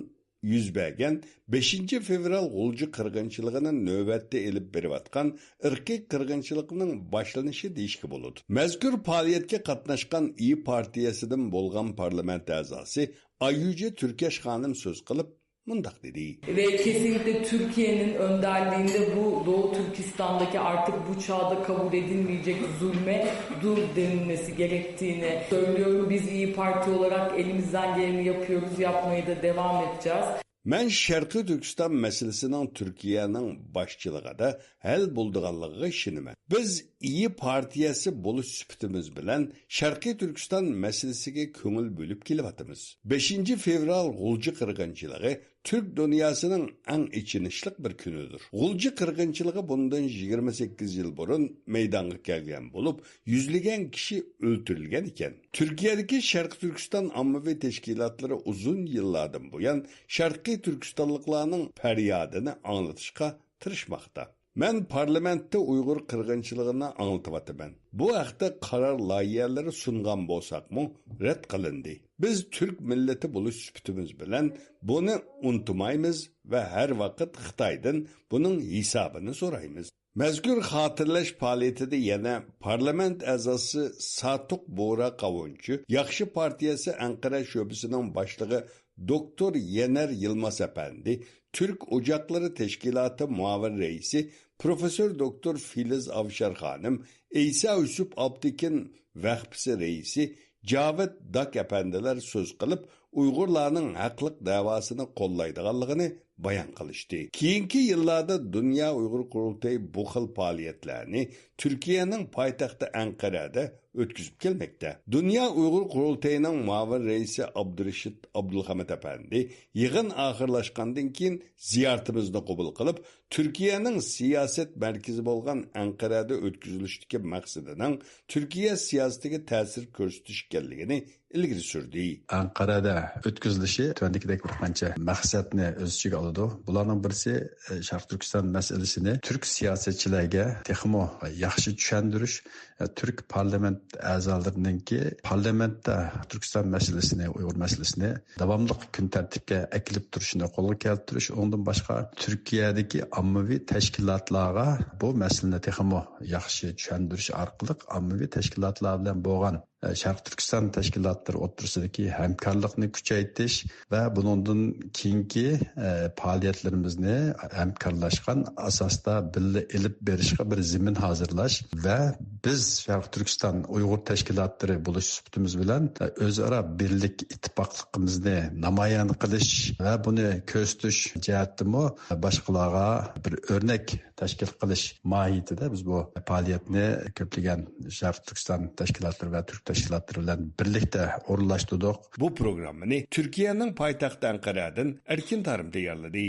يۈز بەرگەن بەشىنچى فېۋرال غۇلجا قىرغىنچىلىقىنى نۆۋەتتە ئېلىپ بېرىۋاتقان ئىرقىي قىرغىنچىلىقنىڭ باشلىنىشى دېيىشكە بولىدۇ. مەزكۇر پائالىيەتكە قاتناشقان ئىيى پارتىيەسىدىن بولغان پارلامېنت ئەزاسى ئايۈجە تۈركەش خانىم سۆز قىلىپ مۇنداق دېدى. Ve kesinlikle Türkiye'nin önderliğinde bu Doğu Türkistan'daki artık bu çağda kabul edilmeyecek zulme dur denilmesi gerektiğini söylüyorum. Biz İYİ Parti olarak elimizden geleni yapıyoruz, yapmaya da devam edeceğiz. مەن شەرقىي تۈركىستان مەسىلىسىنىڭ تۈركىيەنىڭ باشچىلىقىدا ھەل بولىدىغانلىقىغا ئىشىنىمەن. بىز ئىيى پارتىيەسى بولۇش سۈپىتىمىز بىلەن شەرقىي تۈركىستان مەسىلىسىگە كۆڭۈل بۆلۈپ كېلىۋاتىمىز. بەشىنچى فېۋرال غۇلجا قىرغىنچىلىقى تۈرك دۇنياسىنىڭ ئەڭ ئېچىنىشلىق بىر كۈنىدۇر. غۇلجا قىرغىنچىلىقى بۇندىن يىگىرمە سەككىز يىل بۇرۇن مەيدانغا كەلگەن بولۇپ، يۈزلىگەن كىشى ئۆلتۈرۈلگەن ئىكەن. تۈركىيەدىكى شەرقىي تۈركىستان ئاممىۋى تەشكىلاتلىرى ئۇزۇن يىللاردىن بۇيان شەرقىي تۈركىستانلىقلارنىڭ پەريادىنى ئاڭلىتىشقا تىرىشماقتا. مەن پارلامېنتتا ئۇيغۇر قىرغىنچىلىقىنى ئاڭلىتىۋاتىمەن. بۇ ھەقتە قارار لايىھەلىرى سۇنغان بولساقمۇ، رەت قىلىندى. بىز تۈرك مىللىتى بولۇش سۈپىتىمىز بىلەن بۇنى ئۇنتۇمايمىز ۋە ھەر ۋاقىت خىتايدىن بۇنىڭ ھېسابىنى سورايمىز. مەزكۇر خاتىرىلەش پائالىيىتىدە يەنە پارلامېنت ئەزاسى ساتۇق بورا قاۋۇنچى، ياخشى پارتىيەسى ئەنقەرە شۆبىسىنىڭ باشلىقى دوكتور يېنەر يىلماز ئەپەندى، تۈرك ئوجاقلىرى تەشكىلاتى مۇئاۋىن رەئىسى پروفېسسور دوكتور فىلىز ئاۋشار خانىم، ئەيسا يۈسۈپ ئاپتېكىن ۋەخپىسى رەئىسى جاۋىد داك ئەپەندىلەر سۆز قىلىپ، ئۇيغۇرلارنىڭ ھەقلىق دەۋاسىنى قوللايدىغانلىقىنى بايان قىلىشتى. كېيىنكى يىللاردا دۇنيا ئۇيغۇر قۇرۇلتىيى بۇ خىل پائالىيەتلەرنى تۈركىيەنىڭ پايتەختى ئەنقەرەدە ئۆتكۈزۈپ كەلمەكتە. دۇنيا ئۇيغۇر قۇرۇلتىيىنىڭ مۇئاۋىن رەئىسى ئابدۇرېشىت ئابدۇلخامىت ئەپەندى يىغىن ئاخىرلاشقاندىن كېيىن زىيارىتىمىزنى قوبۇل قىلىپ، تۈركىيەنىڭ سىياسەت مەركىزى بولغان ئەنقەرەدە ئۆتكۈزۈلۈشتىكى مەقسىتىنىڭ تۈركىيە سىياسىتىگە تەسىر كۆرسىتىش ئىكەنلىكىنى ئىلگىرى سۈردى. ئەنقەرەدە ئۆتكۈزۈلۈشى تۆۋەندىكىدەك بىر قانچە مەقسەتنى ئۆز ئىچىگە ئالىدۇ. بۇلارنىڭ بىرسى، ئە، شەرقىي تۈركىستان مەسىلىسىنى تۈرك سىياسەتچىلەرگە تېخىمۇ ياخشى چۈشەندۈرۈش، ئە، تۈرك پارلامېنت ئەزالىرىنىڭكى پارلامېنتتا تۈركىستان مەسىلىسىنى، ئۇيغۇر مەسىلىسىنى داۋاملىق كۈن تەرتىپكە ئەكېلىپ تۇرۇشىنى قولغا كەلتۈرۈش، ئۇنىڭدىن باشقا تۈركىيەدىكى ئاممىۋى تەشكىلاتلارغا بۇ مەسىلىنى تېخىمۇ ياخشى چۈشەندۈرۈش ئارقىلىق ئاممىۋى تەشكىلاتلار بىلەن بولغان، ئە، شەرقىي تۈركىستان تەشكىلاتلىرى ئوتتۇرىسىدىكى ھەمكارلىقنى كۈچەيتىش ۋە بۇنىڭدىن كېيىنكى، ئە، پائالىيەتلىرىمىزنى ھەمكارلاشقان ئاساستا بىللە ئېلىپ بېرىشقا بىر زېمىن ھازىرلاش ۋە بىز شەرقىي تۈركىستان ئۇيغۇر تەشكىلاتلىرى بولۇش سۈپىتىمىز بىلەن، ئۆزئارا بىرلىك، ئىتتىپاقلىقىمىزنى نامايان قىلىش ۋە بۇنى كۆرسىتىش جەھەتتىمۇ باشقىلارغا بىر ئۆرنەك تەشكىل قىلىش ماھىيىتىدە بىز بۇ پائالىيەتنى كۆپلىگەن شەرقىي تۈركىستان تەشكىلاتلىرى ۋە تۈرك تەشكىلاتلىرى بىلەن بىرلىكتە ئورۇنلاشتۇردۇق. بۇ پروگراممىنى تۈركىيەنىڭ پايتەختى ئەنقەرەدىن ئەركىن تارىم تەييارلىدى.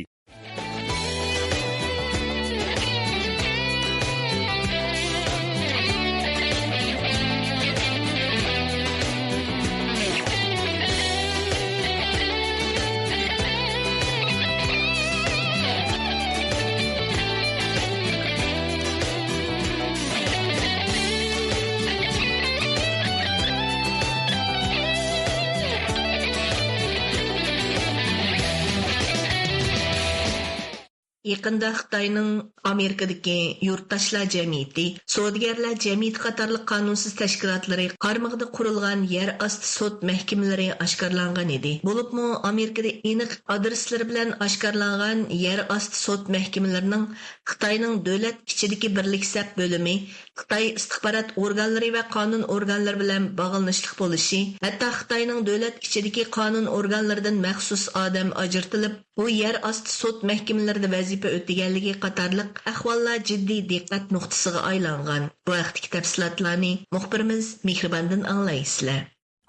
يېقىندا خىتاينىڭ ئامېرىكىدىكى يۇرتداشلار جەمئىيىتى، سودىگەرلەر جەمئىيىتى قاتارلىق قانۇنسىز تەشكىلاتلىرى قارمىقىدا قۇرۇلغان يەر ئاستى سوت مەھكىمىلىرى ئاشكارىلانغان ئىدى. بولۇپمۇ ئامېرىكىدا ئېنىق ئادرېسلىرى بىلەن ئاشكارىلانغان يەر ئاستى سوت مەھكىمىلىرىنىڭ خىتاينىڭ دۆلەت ئىچىدىكى بىرلىك سەپ بۆلۈمى، خىتاي ئىستىخبارات ئورگانلىرى ۋە قانۇن ئورگانلىرى بىلەن باغلىنىشلىق بولۇشى، ھەتتا خىتاينىڭ دۆلەت ئىچىدىكى قانۇن ئورگانلىرىدىن مەخسۇس ئادەم ئاجرىتىلىپ، بۇ يەر ئاستى سوت مەھكىمىلىرىدە ۋەزىپە ئۆتىگەنلىكى قاتارلىق ئەھۋاللار جىددىي دىققەت نۇقتىسىغا ئايلانغان. بۇ ھەقتىكى تەپسىلاتلارنى مۇخبىرىمىز مېھرىباندىن ئاڭلايسىلەر.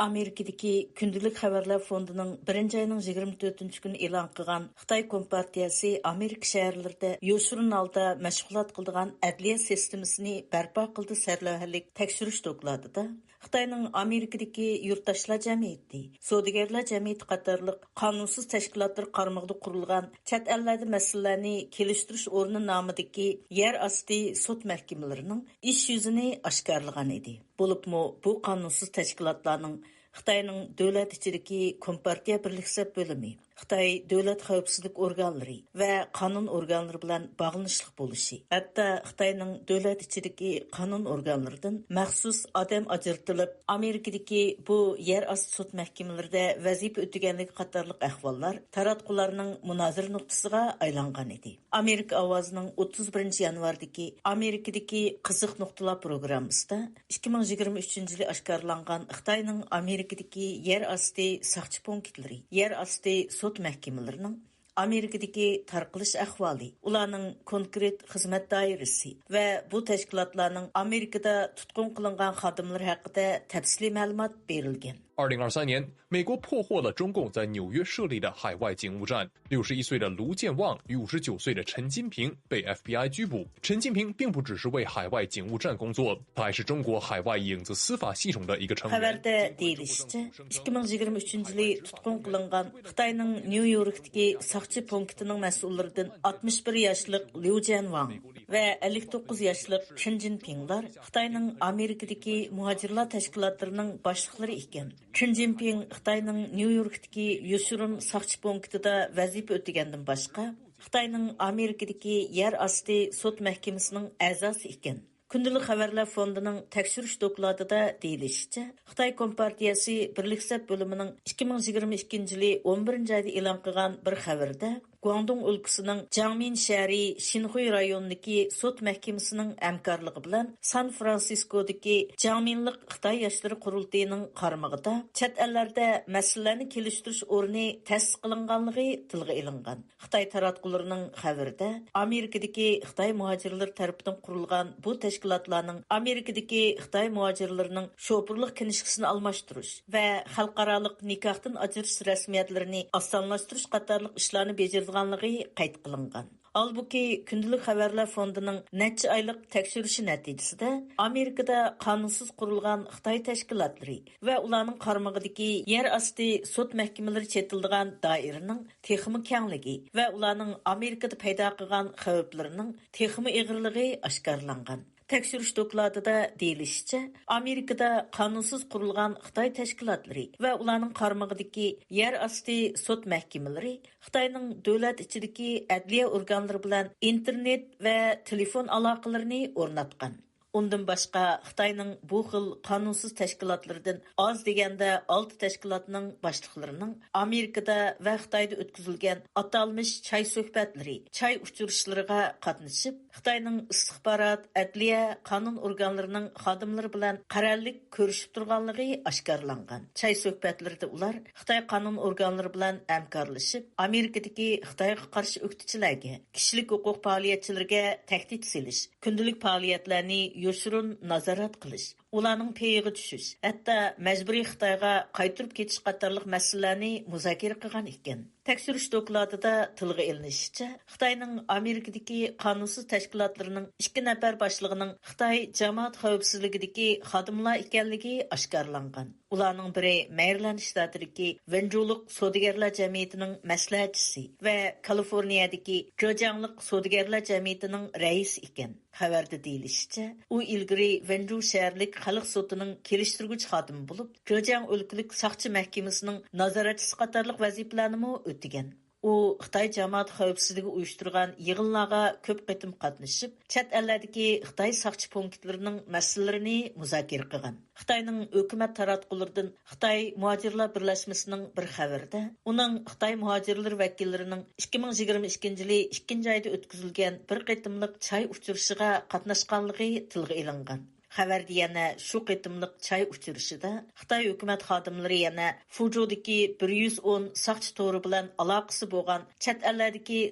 ئامېرىكىدىكى كۈندىلىك خەۋەرلەر فوندىنىڭ بىرىنچى ئاينىڭ يىگىرمە تۆتىنچى كۈنى ئېلان قىلغان خىتاي كومپارتىيەسى ئامېرىكا شەھەرلىرىدە يوشۇرۇن ھالدا مەشغۇلات قىلىدىغان ئەدلىيە سىستېمىسىنى بەرپا قىلدى سەرلەۋھەلىك تەكشۈرۈش دوكلاتىدا، خىتاينىڭ ئامېرىكىدىكى يۇرتداشلار جەمئىيىتى، سودىگەرلەر جەمئىيىتى قاتارلىق قانۇنسىز تەشكىلاتلىرى قارمىقىدا قۇرۇلغان چەت ئەللەردە مەسىلىلەرنى كېلىشتۈرۈش ئورنى نامىدىكى يەر ئاستى سوت مەھكىمىلىرىنىڭ ئىش يۈزىنى ئاشكارىلىغان ئىدى. بولۇپمۇ بۇ قانۇنسىز تەشكىلاتلارنىڭ خىتاينىڭ دۆلەت ئىچىدىكى كومپارتىيە بىرلىك سەپ بۆلۈمى، خىتاي دۆلەت خەۋپسىزلىك ئورگانلىرى ۋە قانۇن ئورگانلىرى بىلەن باغلىنىشلىق بولۇشى، ھەتتا خىتاينىڭ دۆلەت ئىچىدىكى قانۇن ئورگانلىرىدىن مەخسۇس ئادەم ئاجرىتىلىپ، ئامېرىكىدىكى بۇ يەر ئاستى سوت مەھكىمىلىرىدە ۋەزىپە ئۆتىگەنلىكى قاتارلىق ئەھۋاللار تاراتقۇلارنىڭ مۇنازىرە نۇقتىسىغا ئايلانغان ئىدى. ئامېرىكا ئاۋازىنىڭ ئوتتۇز بىرىنچى يانۋاردىكى ئامېرىكىدىكى قىزىق نۇقتىلار پروگراممىسىدا ئىككى مىڭ يىگىرمە ئۈچىنچى يىلى ئاشكارىلانغان خىتاينىڭ ئامېرىكىدىكى يەر ئاستى ساقچى پونكىتلىرى، يەر ئاستى سوت مەھكىمىلىرىنىڭ ئامېرىكىدىكى تارقىلىش ئەھۋالى، ئۇلارنىڭ كونكرېت خىزمەت دائىرىسى ۋە بۇ تەشكىلاتلارنىڭ ئامېرىكىدا تۇتقۇن قىلىنغان خادىملىرى ھەققىدە تەپسىلىي مەلۇمات بېرىلگەن. 二零二三年，美国破获了中共在纽约设立的海外警务站。六十一岁的卢建旺与五十九岁的陈金平被 F B I 拘捕。陈金平并不只是为海外警务站工作，他还是中国海外影子司法系统的一个成员。 خەۋەردە دېيىلىشىچە، ئىككى مىڭ يىگىرمە ئۈچىنچى يىلى تۇتقۇن قىلىنغان خىتاينىڭ نيۇ يوركتىكى ساقچى پونكىتىنىڭ مەسئۇللىرىدىن ئاتمىش بىر ياشلىق ليۇ جيەنۋاڭ ۋە ئەللىك توققۇز ياشلىق چېن جىنپىڭلار خىتاينىڭ ئامېرىكىدىكى مۇھاجىرلار تەشكىلاتلىرىنىڭ باشلىقلىرى ئىكەن. چېن جىنپىڭ خىتاينىڭ نيۇ يوركتىكى يوشۇرۇن ساقچى پونكىتىدا ۋەزىپە ئۆتىگەندىن باشقا، خىتاينىڭ ئامېرىكىدىكى يەر ئاستى سوت مەھكىمىسىنىڭ ئەزاسى ئىكەن. كۈندىلىك خەۋەرلەر فوندىنىڭ تەكشۈرۈش دوكلاتىدا دېيىلىشىچە، خىتاي كومپارتىيەسى بىرلىك سەپ بۆلۈمىنىڭ ئىككى مىڭ يىگىرمە ئىككىنچى يىلى ئون بىرىنچى ئايدا ئېلان قىلغان بىر خەۋىرىدە، گۇاڭدۇڭ ئۆلكىسىنىڭ جياڭمىن شەھىرى شىنخۇي رايونىدىكى سوت مەھكىمىسىنىڭ ھەمكارلىقى بىلەن سان فرانسىسكودىكى جياڭمىنلىق خىتاي ياشلىرى قۇرۇلتىيىنىڭ قارمىقىدا چەت ئەللەردە مەسىلىلەرنى كېلىشتۈرۈش ئورنى تەسىس قىلىنغانلىقى تىلغا ئېلىنغان. خىتاي تاراتقۇلىرىنىڭ خەۋىرىدە، ئامېرىكىدىكى خىتاي مۇھاجىرلىرى تەرىپىدىن قۇرۇلغان بۇ تەشكىلاتلارنىڭ ئامېرىكىدىكى خىتاي مۇھاجىرلىرىنىڭ شوپۇرلۇق كىنىشكىسىنى ئالماشتۇرۇش ۋە خەلقئارالىق نىكاھتىن ئاجرىشىش رەسمىيەتلىرىنى ئاسانلاشتۇرۇش قاتارلىق ئىشلارنى بېجىرىدىغانلىقى قەيت قىلىنغان. ھالبۇكى، كۈندىلىك خەۋەرلەر فوندىنىڭ نەچچە ئايلىق تەكشۈرۈشى نەتىجىسىدە، ئامېرىكىدا قانۇنسىز قۇرۇلغان خىتاي تەشكىلاتلىرى ۋە ئۇلارنىڭ قارمىقىدىكى يەر ئاستى سوت مەھكىمىلىرى چېتىلىدىغان دائىرىنىڭ تېخىمۇ كەڭلىكى ۋە ئۇلارنىڭ ئامېرىكىدا پەيدا قىلغان خەۋپلىرىنىڭ تېخىمۇ ئېغىرلىقى ئاشكارىلانغان. تەكشۈرۈش دوكلاتىدا دېيىلىشىچە، ئامېرىكىدا قانۇنسىز قۇرۇلغان خىتاي تەشكىلاتلىرى ۋە ئۇلارنىڭ قارمىقىدىكى يەر ئاستى سوت مەھكىمىلىرى خىتاينىڭ دۆلەت ئىچىدىكى ئەدلىيە ئورگانلىرى بىلەن ئىنتېرنېت ۋە تېلېفون ئالاقىلىرىنى ئورناتقان. ئۇندىن باشقا، خىتاينىڭ بۇ خىل قانۇنسىز تەشكىلاتلىرىدىن ئاز دېگەندە ئالتە تەشكىلاتنىڭ باشلىقلىرىنىڭ ئامېرىكىدا ۋە خىتايدا ئۆتكۈزۈلگەن ئاتالمىش چاي سۆھبەتلىرى، چاي ئۇچرىشىشلىرىغا قاتنىشىپ، خىتاينىڭ ئىستىخبارات، ئەدلىيە، قانۇن ئورگانلىرىنىڭ خادىملىرى بىلەن قەرەللىك كۆرۈشۈپ تۇرغانلىقى ئاشكارىلانغان. چاي سۆھبەتلىرىدە ئۇلار خىتاي قانۇن ئورگانلىرى بىلەن ھەمكارلىشىپ، ئامېرىكىدىكى خىتايغا قارشى ئۆكتىچىلەرگە، كىشىلىك ھوقۇق پائالىيەتچىلىرىگە تەھدىت سېلىش، كۈندىلىك پائالىيەتلەرنى يوشۇرۇن نازارەت قىلىش، ئۇلارنىڭ پېيىغا چۈشۈش، ھەتتا مەجبۇرىي خىتايغا قايتۇرۇپ كېتىش قاتارلىق مەسىلىلەرنى مۇزاكىرە قىلغان ئىكەن. تەكشۈرۈش دوكلاتىدا تىلغا ئېلىنىشىچە، خىتاينىڭ ئامېرىكىدىكى قانۇنسىز تەشكىلاتلىرىنىڭ ئىككى نەپەر باشلىقىنىڭ خىتاي جامائەت خەۋپسىزلىكىدىكى خادىملار ئىكەنلىكى ئاشكارىلانغان. ئۇلارنىڭ بىرى مەرىلەند شتاتىدىكى ۋېنجۇلۇق سودىگەرلەر جەمئىيىتىنىڭ مەسلىھەتچىسى ۋە كالىفورنىيەدىكى جېجياڭلىق سودىگەرلەر جەمئىيىتىنىڭ رەئىسى ئىكەن. خەۋەردە دېيىلىشىچە، ئۇ ئىلگىرى ۋېنجۇ شەھەرلىك خەلق سوتىنىڭ كېلىشتۈرگۈچى خادىمى بولۇپ، جېجياڭ ئۆلكىلىك ساقچى مەھكىمىسىنىڭ نازارەتچىسى قاتارلىق ۋەزىپىلەرنىمۇ ئۆتىگەن. ئۇ خىتاي جامائەت خەۋپسىزلىكى ئۇيۇشتۇرغان يىغىنلارغا كۆپ قېتىم قاتنىشىپ، چەت ئەللەردىكى خىتاي ساقچى پونكىتلىرىنىڭ مەسىلىلىرىنى مۇزاكىرە قىلغان. خىتاينىڭ ھۆكۈمەت تاراتقۇلىرىدىن خىتاي مۇھاجىرلار بىرلەشمىسىنىڭ بىر خەۋىرىدە، ئۇنىڭ خىتاي مۇھاجىرلىرى ۋەكىللىرىنىڭ ئىككى مىڭ يىگىرمە ئىككىنچى يىلى ئىككىنچى ئايدا ئۆتكۈزۈلگەن بىر قېتىملىق چاي ئۇچرىشىغا قاتناشقانلىقى تىلغا ئېلىنغان. خەۋەردە يەنە شۇ قېتىملىق چاي ئۇچرىشىشىدا خىتاي ھۆكۈمەت خادىملىرى يەنە فۇجۇدىكى بىر يۈز ئون ساقچى تورى بىلەن ئالاقىسى بولغان چەت ئەللەردىكى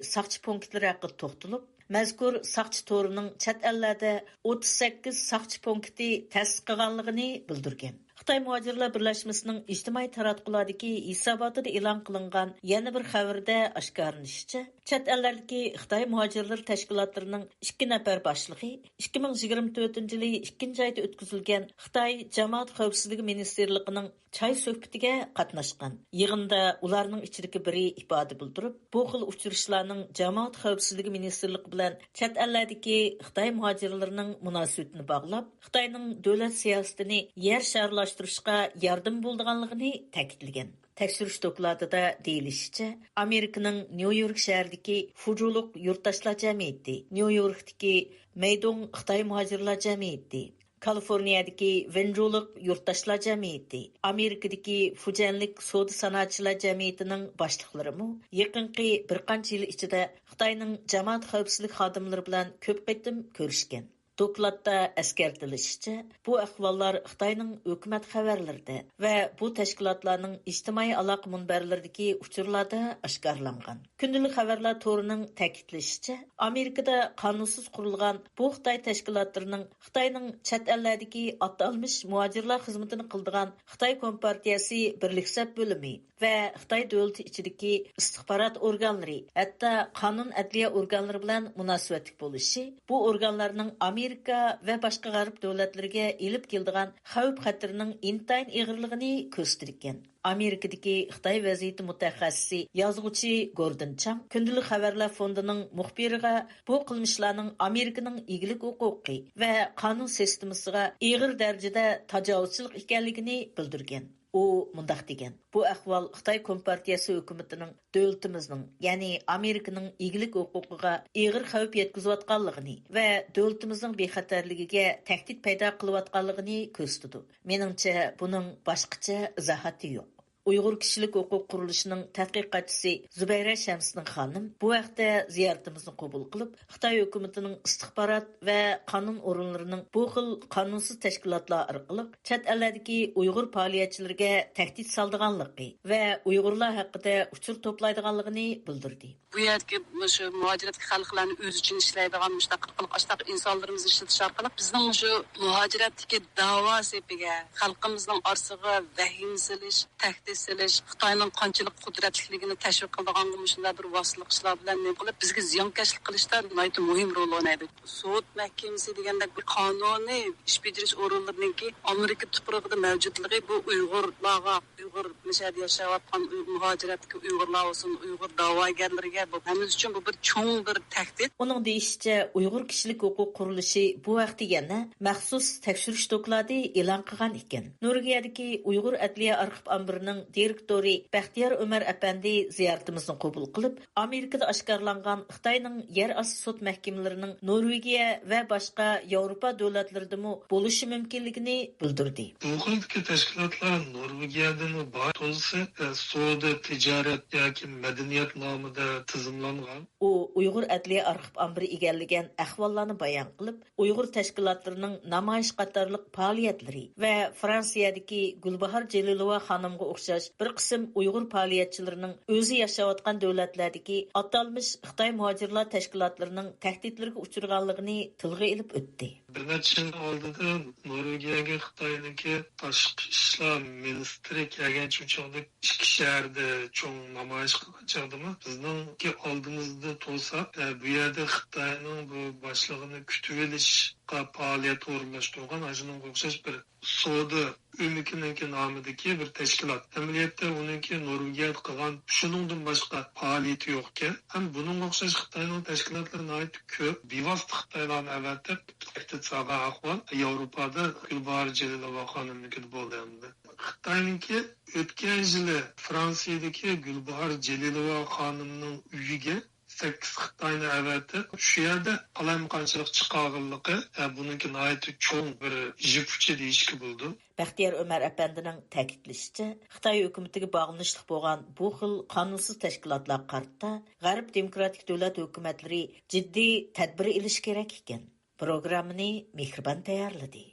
ساقچى پونكىتلىرى ھەققىدە توختىلىپ، مەزكۇر ساقچى تورىنىڭ چەت ئەللەردە ئوتتۇز سەككىز ساقچى پونكىتى تەسىس قىلغانلىقىنى بىلدۈرگەن. خىتاي مۇھاجىرلار بىرلەشمىسىنىڭ ئىجتىمائىي تاراتقۇلاردىكى ھېساباتىدا ئېلان قىلىنغان يەنە بىر خەۋىرىدە ئاشكارىلىنىشىچە، چەت ئەللەردىكى خىتاي مۇھاجىرلىرى تەشكىلاتلىرىنىڭ ئىككى نەپەر باشلىقى ئىككى مىڭ يىگىرمە تۆتىنچى يىلى ئىككىنچى ئايدا ئۆتكۈزۈلگەن خىتاي جامائەت خەۋپسىزلىكى مىنىستىرلىقىنىڭ چاي سۆھبىتىگە قاتناشقان. يىغىندا ئۇلارنىڭ ئىچىدىكى بىرى ئىپادە بىلدۈرۈپ، بۇ خىل ئۇچرىشىشلارنىڭ جامائەت خەۋپسىزلىكى مىنىستىرلىقى بىلەن چەت ئەللەردىكى خىتاي مۇھاجىرلىرىنىڭ مۇناسىۋىتىنى باغلاپ، خىتاينىڭ دۆلەت سىياسىتىنى يەر شارلاشتۇرۇشقا ياردىمى بولىدىغانلىقىنى تەكىتلىگەن. تەكشۈرۈش دوكلاتىدا دېيىلىشىچە، ئامېرىكىنىڭ نيۇ يورك شەھىرىدىكى فۇجۇلۇق يۇرتداشلار جەمئىيىتى، نيۇ يوركتىكى مەيدوڭ خىتاي مۇھاجىرلار جەمئىيىتى، كالىفورنىيەدىكى ۋېنجۇلۇق يۇرتداشلار جەمئىيىتى، ئامېرىكىدىكى فۇجيەنلىك سودا سانائەتچىلەر جەمئىيىتىنىڭ باشلىقلىرىمۇ يېقىنقى بىر قانچە يىل ئىچىدە خىتاينىڭ جامائەت خەۋپسىزلىك خادىملىرى بىلەن كۆپ قېتىم كۆرۈشكەن. دوكلاتتا ئەسكەرتىلىشىچە، بۇ ئەھۋاللار خىتاينىڭ ھۆكۈمەت خەۋەرلىرىدە ۋە بۇ تەشكىلاتلارنىڭ ئىجتىمائىي ئالاقە مۇنبەرلىرىدىكى ئۇچۇرلاردا ئاشكارىلانغان. كۈندىلىك خەۋەرلەر تورىنىڭ تەكىتلىشىچە، ئامېرىكىدا قانۇنسىز قۇرۇلغان بۇ خىتاي تەشكىلاتلىرىنىڭ خىتاينىڭ چەت ئەللەردىكى ئاتالمىش مۇھاجىرلار خىزمىتىنى قىلىدىغان خىتاي كومپارتىيەسى بىرلىك سەپ بۆلۈمى ۋە خىتاي دۆلىتى ئىچىدىكى ئىستىخبارات ئورگانلىرى، ھەتتا قانۇن ئەدلىيە ئورگانلىرى بىلەن مۇناسىۋەتلىك بولۇشى بۇ ئورگانلارنىڭ ئامېرىكا ۋە باشقا غەرب دۆلەتلىرىگە ئېلىپ كېلىدىغان خەۋپ-خەتىرىنىڭ ئىنتايىن ئېغىرلىقىنى كۆرسىتىدىكەن. ئامېرىكىدىكى خىتاي ۋەزىيىتى مۇتەخەسسىسى، يازغۇچى گوردون چاڭ كۈندىلىك خەۋەرلەر فوندىنىڭ مۇخبىرىغا بۇ قىلمىشلارنىڭ ئامېرىكىنىڭ ئىگىلىك ھوقۇقى ۋە قانۇن سىستېمىسىغا ئېغىر دەرىجىدە تاجاۋۇزچىلىق ئىكەنلىكىنى بىلدۈرگەن. ئۇ مۇنداق دېگەن: «بۇ ئەھۋال خىتاي كومپارتىيەسى ھۆكۈمىتىنىڭ دۆلىتىمىزنىڭ، يەنى ئامېرىكىنىڭ ئىگىلىك ھوقۇقىغا ئېغىر خەۋپ يەتكۈزۈۋاتقانلىقىنى ۋە دۆلىتىمىزنىڭ بىخەتەرلىكىگە تەھدىت پەيدا قىلىۋاتقانلىقىنى كۆرسىتىدۇ. مېنىڭچە، بۇنىڭ باشقىچە ئىزاھاتى يوق.» ئۇيغۇر كىشىلىك ھوقۇق قۇرۇلۇشىنىڭ تەتقىقاتچىسى زۇبەيرە شەمسىدىن خانىم بۇ ھەقتە زىيارىتىمىزنى قوبۇل قىلىپ، خىتاي ھۆكۈمىتىنىڭ ئىستىخبارات ۋە قانۇن ئورۇنلىرىنىڭ بۇ خىل قانۇنسىز تەشكىلاتلار ئارقىلىق چەت ئەللەردىكى ئۇيغۇر پائالىيەتچىلىرىگە تەھدىت سالىدىغانلىقى ۋە ئۇيغۇرلار ھەققىدە ئۇچۇر توپلايدىغانلىقىنى بىلدۈردى. بۇ يەردىكى مۇشۇ مۇھاجىرەتتىكى خەلقلەرنى ئۆز ئۈچۈن ئىشلەيدىغان مۇشۇنداق ئارقىلىق ئاشۇنداق ئىنسانلىرىمىزنى ئىشلىتىش ئارقىلىق بىزنىڭ مۇشۇ مۇھاجىرەتتىكى داۋا سېپىگە، خەلقىمىزنىڭ ئارىسىغا ۋەھىمە سېلىش، تەھدىت سېلىش، خىتاينىڭ قانچىلىك قۇدرەتلىكلىكىنى تەشۋىق قىلىدىغانغا مۇشۇنداق بىر ۋاسىتىلىق ئىشلار بىلەن نېمە قىلىپ، بىزگە زىيانكەشلىك قىلىشتا ناھايىتى مۇھىم رول ئوينايدۇ. سوت مەھكىمىسى دېگەندەك بىر قانۇنىي ئىش بېجىرىش ئورۇنلىرىنىڭكى ئامېرىكا تۇپرىقىدا مەۋجۇتلۇقى بۇ ئۇيغۇرلارغا، ئۇيغۇر مۇشۇ يەردە ياشاۋاتقان ئۇي-، مۇھاجىرەتتىكى ئۇيغۇرلار بولسۇن، ئۇيغۇر داۋاگەرلىرىگە بۇ ھەممىمىز ئۈچۈن بۇ بىر چوڭ بىر تەھدىت. ئۇنىڭ دېيىشىچە، ئۇيغۇر كىشىلىك ھوقۇق قۇرۇلۇشى بۇ ھەقتە يەنە مەخسۇس تەكشۈرۈش دوكلاتى ئېلان قىلغان ئىكەن. نورۋېگىيەدىكى ئۇيغۇر ئەدلىيە ئارخىپ ئامبىرىنىڭ دىرېكتورى بەختىيار ئۆمەر ئەپەندى زىيارىتىمىزنى قوبۇل قىلىپ، ئامېرىكىدا ئاشكارىلانغان خىتاينىڭ يەر ئاستى سوت مەھكىمىلىرىنىڭ نورۋېگىيە ۋە باشقا ياۋروپا دۆلەتلىرىدىمۇ بولۇشى مۇمكىنلىكىنى بىلدۈردى. بۇ خىلدىكى تەشكىلاتلار نورۋېگىيەدىمۇ بار، تولىسى، ئە، سودا، تىجارەت ياكى مەدەنىيەت نامىدا تىزىملانغان. ئۇ ئۇيغۇر ئەدلىيە ئارخىپ ئامبىرى ئىگىلىگەن ئەھۋاللارنى بايان قىلىپ، ئۇيغۇر تەشكىلاتلىرىنىڭ نامايىش قاتارلىق پائالىيەتلىرى ۋە فرانسىيەدىكى گۈلباھار جېلىلوۋا خانىمغا ئوخشاش بىر قىسىم ئۇيغۇر پائالىيەتچىلىرىنىڭ ئۆزى ياشاۋاتقان دۆلەتلەردىكى ئاتالمىش خىتاي مۇھاجىرلار تەشكىلاتلىرىنىڭ تەھدىتلىرىگە ئۇچرىغانلىقىنى تىلغا ئېلىپ ئۆتتى. بىر نەچچە يىل ئالدىدا نورۋېگىيەگە خىتاينىڭكى تاشقى ئىشلار مىنىستىرى كەلگەن چاغدا ئىككى شەھەردە چوڭ نامايىش قىلغان چاغدىمۇ بىزنىڭكى ئالدىمىزدا تۇرسا، ئە، بۇ يەردە خىتاينىڭ بۇ باشلىقىنى كۈتۈۋېلىش پائالىيەتكە ئورۇنلاشتۇرغان ئاشۇنىڭغا ئوخشاش بىر سودا ئۆمىكىنىڭكى نامىدىكى بىر تەشكىلات. ئەمەلىيەتتە ئۇنىڭكى نورۋېگىيەدە قىلغان شۇنىڭدىن باشقا پائالىيىتى يوقكەن. ھەم بۇنىڭغا ئوخشاش خىتاينىڭ تەشكىلاتلىرى ناھايىتى كۆپ. بىۋاسىتە خىتايلارنى ئەۋەتىپ، ئىقتىسادىي ئەھۋال ياۋروپادا گۈلباھار جېلىلوۋا خانىمنىڭكىدە بولدى ئەمدى. خىتاينىڭكى ئۆتكەن يىلى فرانسىيەدىكى گۈلباھار جېلىلوۋا خانىمنىڭ ئۆيىگە سەككىز خىتاينى ئەۋەتىپ، شۇ يەردە قالايمىقانچىلىق چىقارغانلىقى، ئە، بۇنىڭكى ناھايىتى چوڭ بىر يىپ ئۇچى دېيىشكە بولىدۇ. بەختىيار ئۆمەر ئەپەندىنىڭ تەكىتلىشىچە، خىتاي ھۆكۈمىتىگە باغلىنىشلىق بولغان بۇ خىل قانۇنسىز تەشكىلاتلارغا قارىتا غەرب دېموكراتىك دۆلەت ھۆكۈمەتلىرى جىددىي تەدبىر ئېلىشى كېرەك ئىكەن. پروگراممىنى مېھرىبان تەييارلىدى.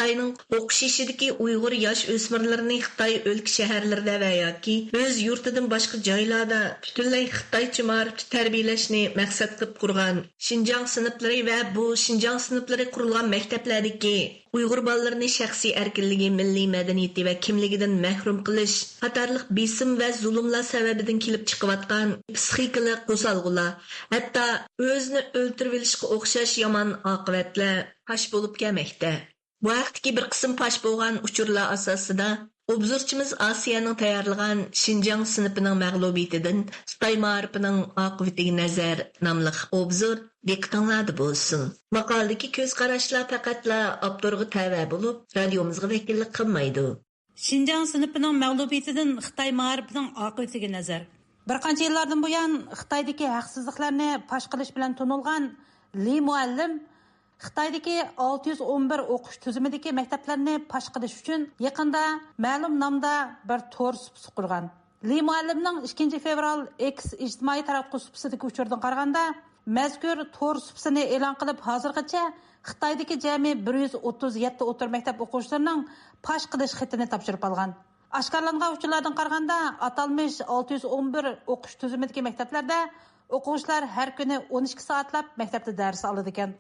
خىتاينىڭ ئوقۇش يېشىدىكى ئۇيغۇر ياش ئۆسمۈرلىرىنى خىتاي ئۆلكە شەھەرلىرىدە ۋە ياكى ئۆز يۇرتىدىن باشقا جايلاردا پۈتۈنلەي خىتايچە مائارىپتا تەربىيەلەشنى مەقسەت قىلىپ قۇرغان شىنجاڭ سىنىپلىرى ۋە بۇ شىنجاڭ سىنىپلىرى قۇرۇلغان مەكتەپلەردىكى ئۇيغۇر بالىلىرىنى شەخسىي ئەركىنلىكى، مىللىي مەدەنىيىتى ۋە كىملىكىدىن مەھرۇم قىلىش قاتارلىق بېسىم ۋە زۇلۇملار سەۋەبىدىن كېلىپ چىقىۋاتقان پسىخىكىلىق توسالغۇلار، ھەتتا ئۆزىنى ئۆلتۈرۈۋېلىشقا ئوخشاش يامان ئاقىۋەتلەر پاش بولۇپ كەلمەكتە. بۇ ھەقتىكى بىر قىسىم پاش بولغان ئۇچۇرلار ئاساسىدا، ئوبزورچىمىز ئاسىيەنىڭ تەييارلىغان شىنجاڭ سىنىپىنىڭ مەغلۇبىيىتىدىن خىتاي مائارىپىنىڭ ئاقىۋىتىگە نەزەر ناملىق ئوبزور دىققىتىڭلاردا بولسۇن. ماقالىدىكى كۆز قاراشلار پەقەتلا ئاپتورغا تەۋە بولۇپ، رادىيومىزغا ۋەكىللىك قىلمايدۇ. شىنجاڭ سىنىپىنىڭ مەغلۇبىيىتىدىن خىتاي مائارىپىنىڭ ئاقىۋىتىگە نەزەر. بىر قانچە يىللاردىن بۇيان خىتايدىكى ھەقسىزلىقلارنى پاش قىلىش بىلەن تونۇلغان لى مۇئەللىم خىتايدىكى ئالتە يۈز ئون بىر ئوقۇش تۈزۈمىدىكى مەكتەپلەرنى پاش قىلىش ئۈچۈن يېقىندا مەلۇم نامدا بىر تور سۇپىسى قۇرغان. لى مۇئەللىمنىڭ ئىككىنچى فېۋرال ئېكس ئىجتىمائىي تاراتقۇ سۇپىسىدىكى ئۇچۇرىدىن قارىغاندا، مەزكۇر تور سۇپىسىنى ئېلان قىلىپ، ھازىرغىچە خىتايدىكى جەمئىي بىر يۈز ئوتتۇز يەتتە ئوتتۇرا مەكتەپ ئوقۇغۇچىلىرىنىڭ پاش قىلىش خېتىنى تاپشۇرۇپ ئالغان. ئاشكارىلانغان ئۇچۇرلاردىن قارىغاندا، ئاتالمىش ئالتە يۈز ئون بىر ئوقۇش تۈزۈمىدىكى مەكتەپلەردە ئوقۇغۇچىلار ھەر كۈنى ئون ئىككى سائەتلاپ مەكتەپتە دەرس ئالىدىكەن.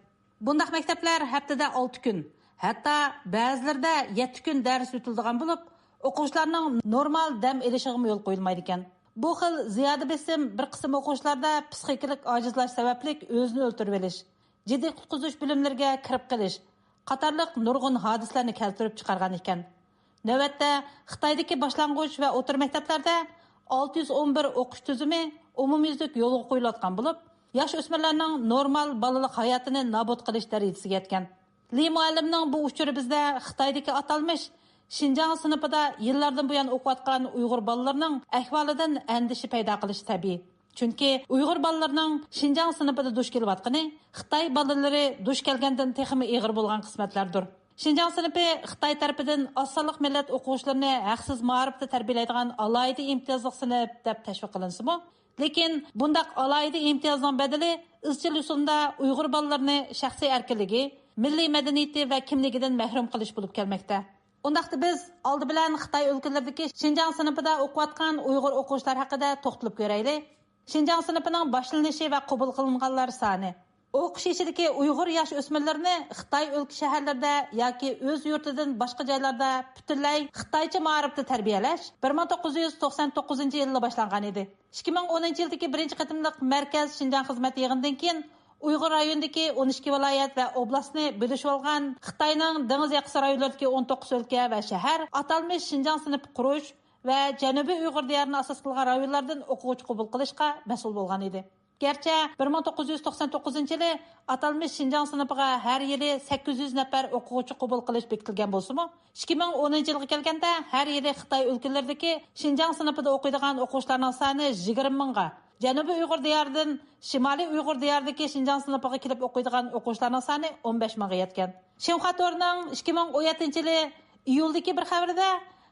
بۇنداق مەكتەپلەر ھەپتىدە ئالتە كۈن، ھەتتا بەزىلىرىدە يەتتە كۈن دەرس ئۆتۈلىدىغان بولۇپ، ئوقۇغۇچىلارنىڭ نورمال دەم ئېلىشىغىمۇ يول قويۇلمايدىكەن. بۇ خىل زىيادە بېسىم بىر قىسىم ئوقۇغۇچىلاردا پسىخىكىلىق ئاجىزلاش سەۋەبلىك ئۆزىنى ئۆلتۈرۈۋېلىش، جىددىي قۇتقۇزۇش بۆلۈملىرىگە كىرىپ قېلىش قاتارلىق نۇرغۇن ھادىسىلەرنى كەلتۈرۈپ چىقارغان ئىكەن. نۆۋەتتە خىتايدىكى باشلانغۇچ ۋە ئوتتۇرا مەكتەپلەردە ئالتە يۈز ئون بىر ئوقۇش تۈزۈمى ئومۇميۈزلۈك يولغا قويۇلۇۋاتقان بولۇپ، ياش ئۆسمۈرلەرنىڭ نورمال بالىلىق ھاياتىنى نابۇت قىلىش دەرىجىسىگە يەتكەن. لى مۇئەللىمنىڭ بۇ ئۇچۇرى بىزدە خىتايدىكى ئاتالمىش شىنجاڭ سىنىپىدا يىللاردىن بۇيان ئوقۇۋاتقان ئۇيغۇر بالىلىرىنىڭ ئەھۋالىدىن ئەندىشە پەيدا قىلىشى تەبىئىي. چۈنكى ئۇيغۇر بالىلىرىنىڭ شىنجاڭ سىنىپىدا دۇچ كېلىۋاتقىنى خىتاي بالىلىرى دۇچ كەلگەندىن تېخىمۇ ئېغىر بولغان قىسمەتلەردۇر. شىنجاڭ سىنىپى خىتاي تەرىپىدىن ئاز سانلىق مىللەت ئوقۇغۇچىلىرىنى ھەقسىز مائارىپتا تەربىيەلەيدىغان ئالاھىدە ئىمتىيازلىق سىنىپ دەپ تەشۋىق قىلىنسىمۇ، لېكىن بۇنداق ئالاھىدە ئىمتىيازنىڭ بەدىلى ئىزچىل يوسۇندا ئۇيغۇر بالىلىرىنى شەخسىي ئەركىنلىكى، مىللىي مەدەنىيىتى ۋە كىملىكىدىن مەھرۇم قىلىش بولۇپ كەلمەكتە. ئۇنداقتا بىز ئالدى بىلەن خىتاي ئۆلكىلىرىدىكى شىنجاڭ سىنىپىدا ئوقۇۋاتقان ئۇيغۇر ئوقۇغۇچىلار ھەققىدە توختىلىپ كۆرەيلى. شىنجاڭ سىنىپىنىڭ باشلىنىشى ۋە قوبۇل قىلىنغانلار سانى. ئوقۇش يېشىدىكى ئۇيغۇر ياش ئۆسمۈرلىرىنى خىتاي ئۆلكە شەھەرلىرىدە ياكى ئۆز يۇرتىدىن باشقا جايلاردا پۈتۈنلەي خىتايچە مائارىپتا تەربىيەلەش بىر مىڭ توققۇز يۈز توقسان توققۇزىنچى يىللا باشلانغان ئىدى. ئىككى مىڭ ئونىنچى يىلدىكى بىرىنچى قېتىملىق مەركەز شىنجاڭ خىزمەت يىغىنىدىن كېيىن، ئۇيغۇر رايونىدىكى ئون ئىككى ۋىلايەت ۋە ئوبلاستنى بۆلۈشۈۋالغان خىتاينىڭ دېڭىز ياقىسى رايونلىرىدىكى ئون توققۇز ئۆلكە ۋە شەھەر ئاتالمىش شىنجاڭ سىنىپى قۇرۇش ۋە جەنۇبىي ئۇيغۇر دىيارىنى ئاساس قىلغان رايونلاردىن ئوقۇغۇچى قوبۇل قىلىشقا مەسئۇل بولغان ئىدى. گەرچە بىر مىڭ توققۇز يۈز توقسان توققۇزىنچى يىلى ئاتالمىش شىنجاڭ سىنىپىغا ھەر يىلى سەككىز يۈز نەپەر ئوقۇغۇچى قوبۇل قىلىش بېكىتىلگەن بولسىمۇ، ئىككى مىڭ ئونىنچى يىلغا كەلگەندە ھەر يىلى خىتاي ئۆلكىلىرىدىكى شىنجاڭ سىنىپىدا ئوقۇيدىغان ئوقۇغۇچىلارنىڭ سانى يىگىرمە مىڭغا، جەنۇبىي ئۇيغۇر دىيارىدىن شىمالىي ئۇيغۇر دىيارىدىكى شىنجاڭ سىنىپىغا كېلىپ ئوقۇيدىغان ئوقۇغۇچىلارنىڭ سانى ئون بەش مىڭغا يەتكەن. شىنخۇا تورىنىڭ ئىككى مىڭ ئون يەتتىنچى يىلى ئىيۇلدىكى بىر خەۋىرىدە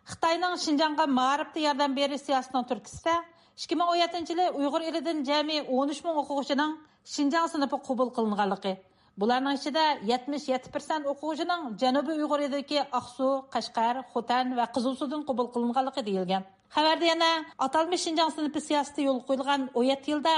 خىتاينىڭ شىنجاڭغا مائارىپتا ياردەم بېرىش سىياسىتىنىڭ تۈرتكىسىدە، ئىككى مىڭ ئون يەتتىنچى يىلى ئۇيغۇر ئېلىدىن جەمئىي ئون ئۈچ مىڭ ئوقۇغۇچىنىڭ شىنجاڭ سىنىپىغا قوبۇل قىلىنغانلىقى، بۇلارنىڭ ئىچىدە يەتمىش يەتتە پىرسەنت ئوقۇغۇچىنىڭ جەنۇبىي ئۇيغۇر ئېلىدىكى ئاقسۇ، قەشقەر، خوتەن ۋە قىزىلسۇدىن قوبۇل قىلىنغانلىقى دېيىلگەن. خەۋەردە يەنە ئاتالمىش شىنجاڭ سىنىپى سىياسىتى يولغا قويۇلغان ئون يەتتە يىلدا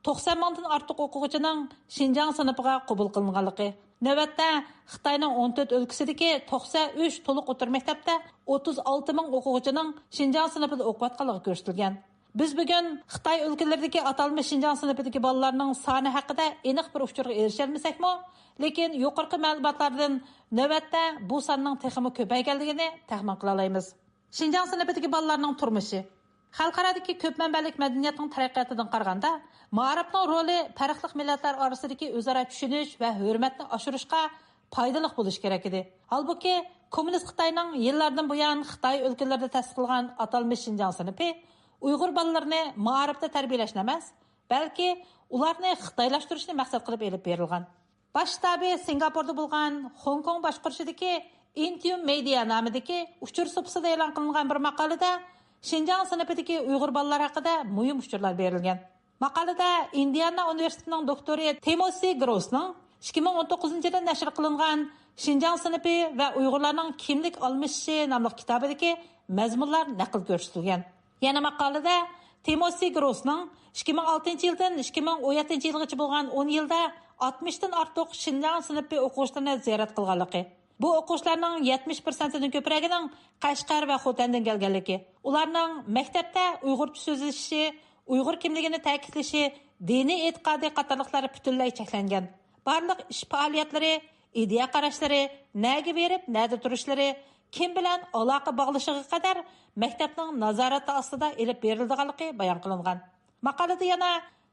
توقسان مىڭدىن ئارتۇق ئوقۇغۇچىنىڭ شىنجاڭ سىنىپىغا قوبۇل قىلىنغانلىقى، نۆۋەتتە خىتاينىڭ ئون تۆت ئۆلكىسىدىكى توقسەن ئۈچ تولۇق ئوتتۇرا مەكتەپتە ئوتتۇز ئالتە مىڭ ئوقۇغۇچىنىڭ شىنجاڭ سىنىپىدا ئوقۇۋاتقانلىقى كۆرسىتىلگەن. بىز بۈگۈن خىتاي ئۆلكىلىرىدىكى ئاتالمىش شىنجاڭ سىنىپىدىكى بالىلارنىڭ سانى ھەققىدە ئېنىق بىر ئۇچۇرغا ئېرىشەلمىسەكمۇ، لېكىن يۇقىرىقى مەلۇماتلاردىن نۆۋەتتە بۇ ساننىڭ تېخىمۇ كۆپەيگەنلىكىنى تەخمىن قىلالايمىز. شىنجاڭ سىنىپىدىكى بالىلارنىڭ تۇرمۇشى. خەلقئارادىكى كۆپ مەنبەلىك مەدەنىيەتنىڭ تەرەققىياتىدىن قارىغاندا، مائارىپنىڭ رولى پەرقلىق مىللەتلەر ئارىسىدىكى ئۆزئارا چۈشىنىش ۋە ھۆرمەتنى ئاشۇرۇشقا پايدىلىق بولۇشى كېرەك ئىدى. ھالبۇكى، كوممۇنىست خىتاينىڭ يىللاردىن بۇيان خىتاي ئۆلكىلىرىدە تەسىس قىلغان ئاتالمىش شىنجاڭ سىنىپى ئۇيغۇر بالىلىرىنى مائارىپتا تەربىيەلەشنى ئەمەس، بەلكى ئۇلارنى خىتايلاشتۇرۇشنى مەقسەت قىلىپ ئېلىپ بېرىلغان. باش شتابى سىنگاپوردا بولغان خوڭكوڭ باشقۇرۇشىدىكى ئىنتيۇم مېدىيا نامىدىكى ئۇچۇر سۇپىسىدا ئېلان قىلىنغان بىر ماقالىدە شىنجاڭ سىنىپىدىكى ئۇيغۇر بالىلار ھەققىدە مۇھىم ئۇچۇرلار بېرىلگەن. ماقالىدە ئىندىئانا ئۇنىۋېرسىتېتىنىڭ دوكتورى تىموسى گروسنىڭ ئىككى مىڭ ئون توققۇزىنچى يىلى نەشر قىلىنغان شىنجاڭ سىنىپى ۋە ئۇيغۇرلارنىڭ كىملىك ئالمىشىشى ناملىق كىتابىدىكى مەزمۇنلار نەقىل كۆرسىتىلگەن. يەنە ماقالىدە تىموسى گروسنىڭ ئىككى مىڭ ئالتىنچى يىلدىن ئىككى مىڭ ئون يەتتىنچى يىلغىچە بولغان ئون يىلدا ئاتمىشتىن ئارتۇق شىنجاڭ سىنىپى ئوقۇغۇچىلىرىنى زىيارەت قىلغانلىقى، بۇ ئوقۇغۇچىلارنىڭ يەتمىش پىرسەنتىدىن كۆپرەكىنىڭ قەشقەر ۋە خوتەندىن كەلگەنلىكى، ئۇلارنىڭ مەكتەپتە ئۇيغۇرچە سۆزلىشىشى، ئۇيغۇر كىملىكىنى تەكىتلىشى، دىنىي ئېتىقادى قاتارلىقلار پۈتۈنلەي چەكلەنگەن. بارلىق ئىش پائالىيەتلىرى، ئىدىيە قاراشلىرى، نەگە بېرىپ، نەدە تۇرۇشلىرى، كىم بىلەن ئالاقە باغلىشىغا قەدەر مەكتەپنىڭ نازارىتى ئاستىدا ئېلىپ بېرىلىدىغانلىقى بايان قىلىنغان. ماقالىدە يەنە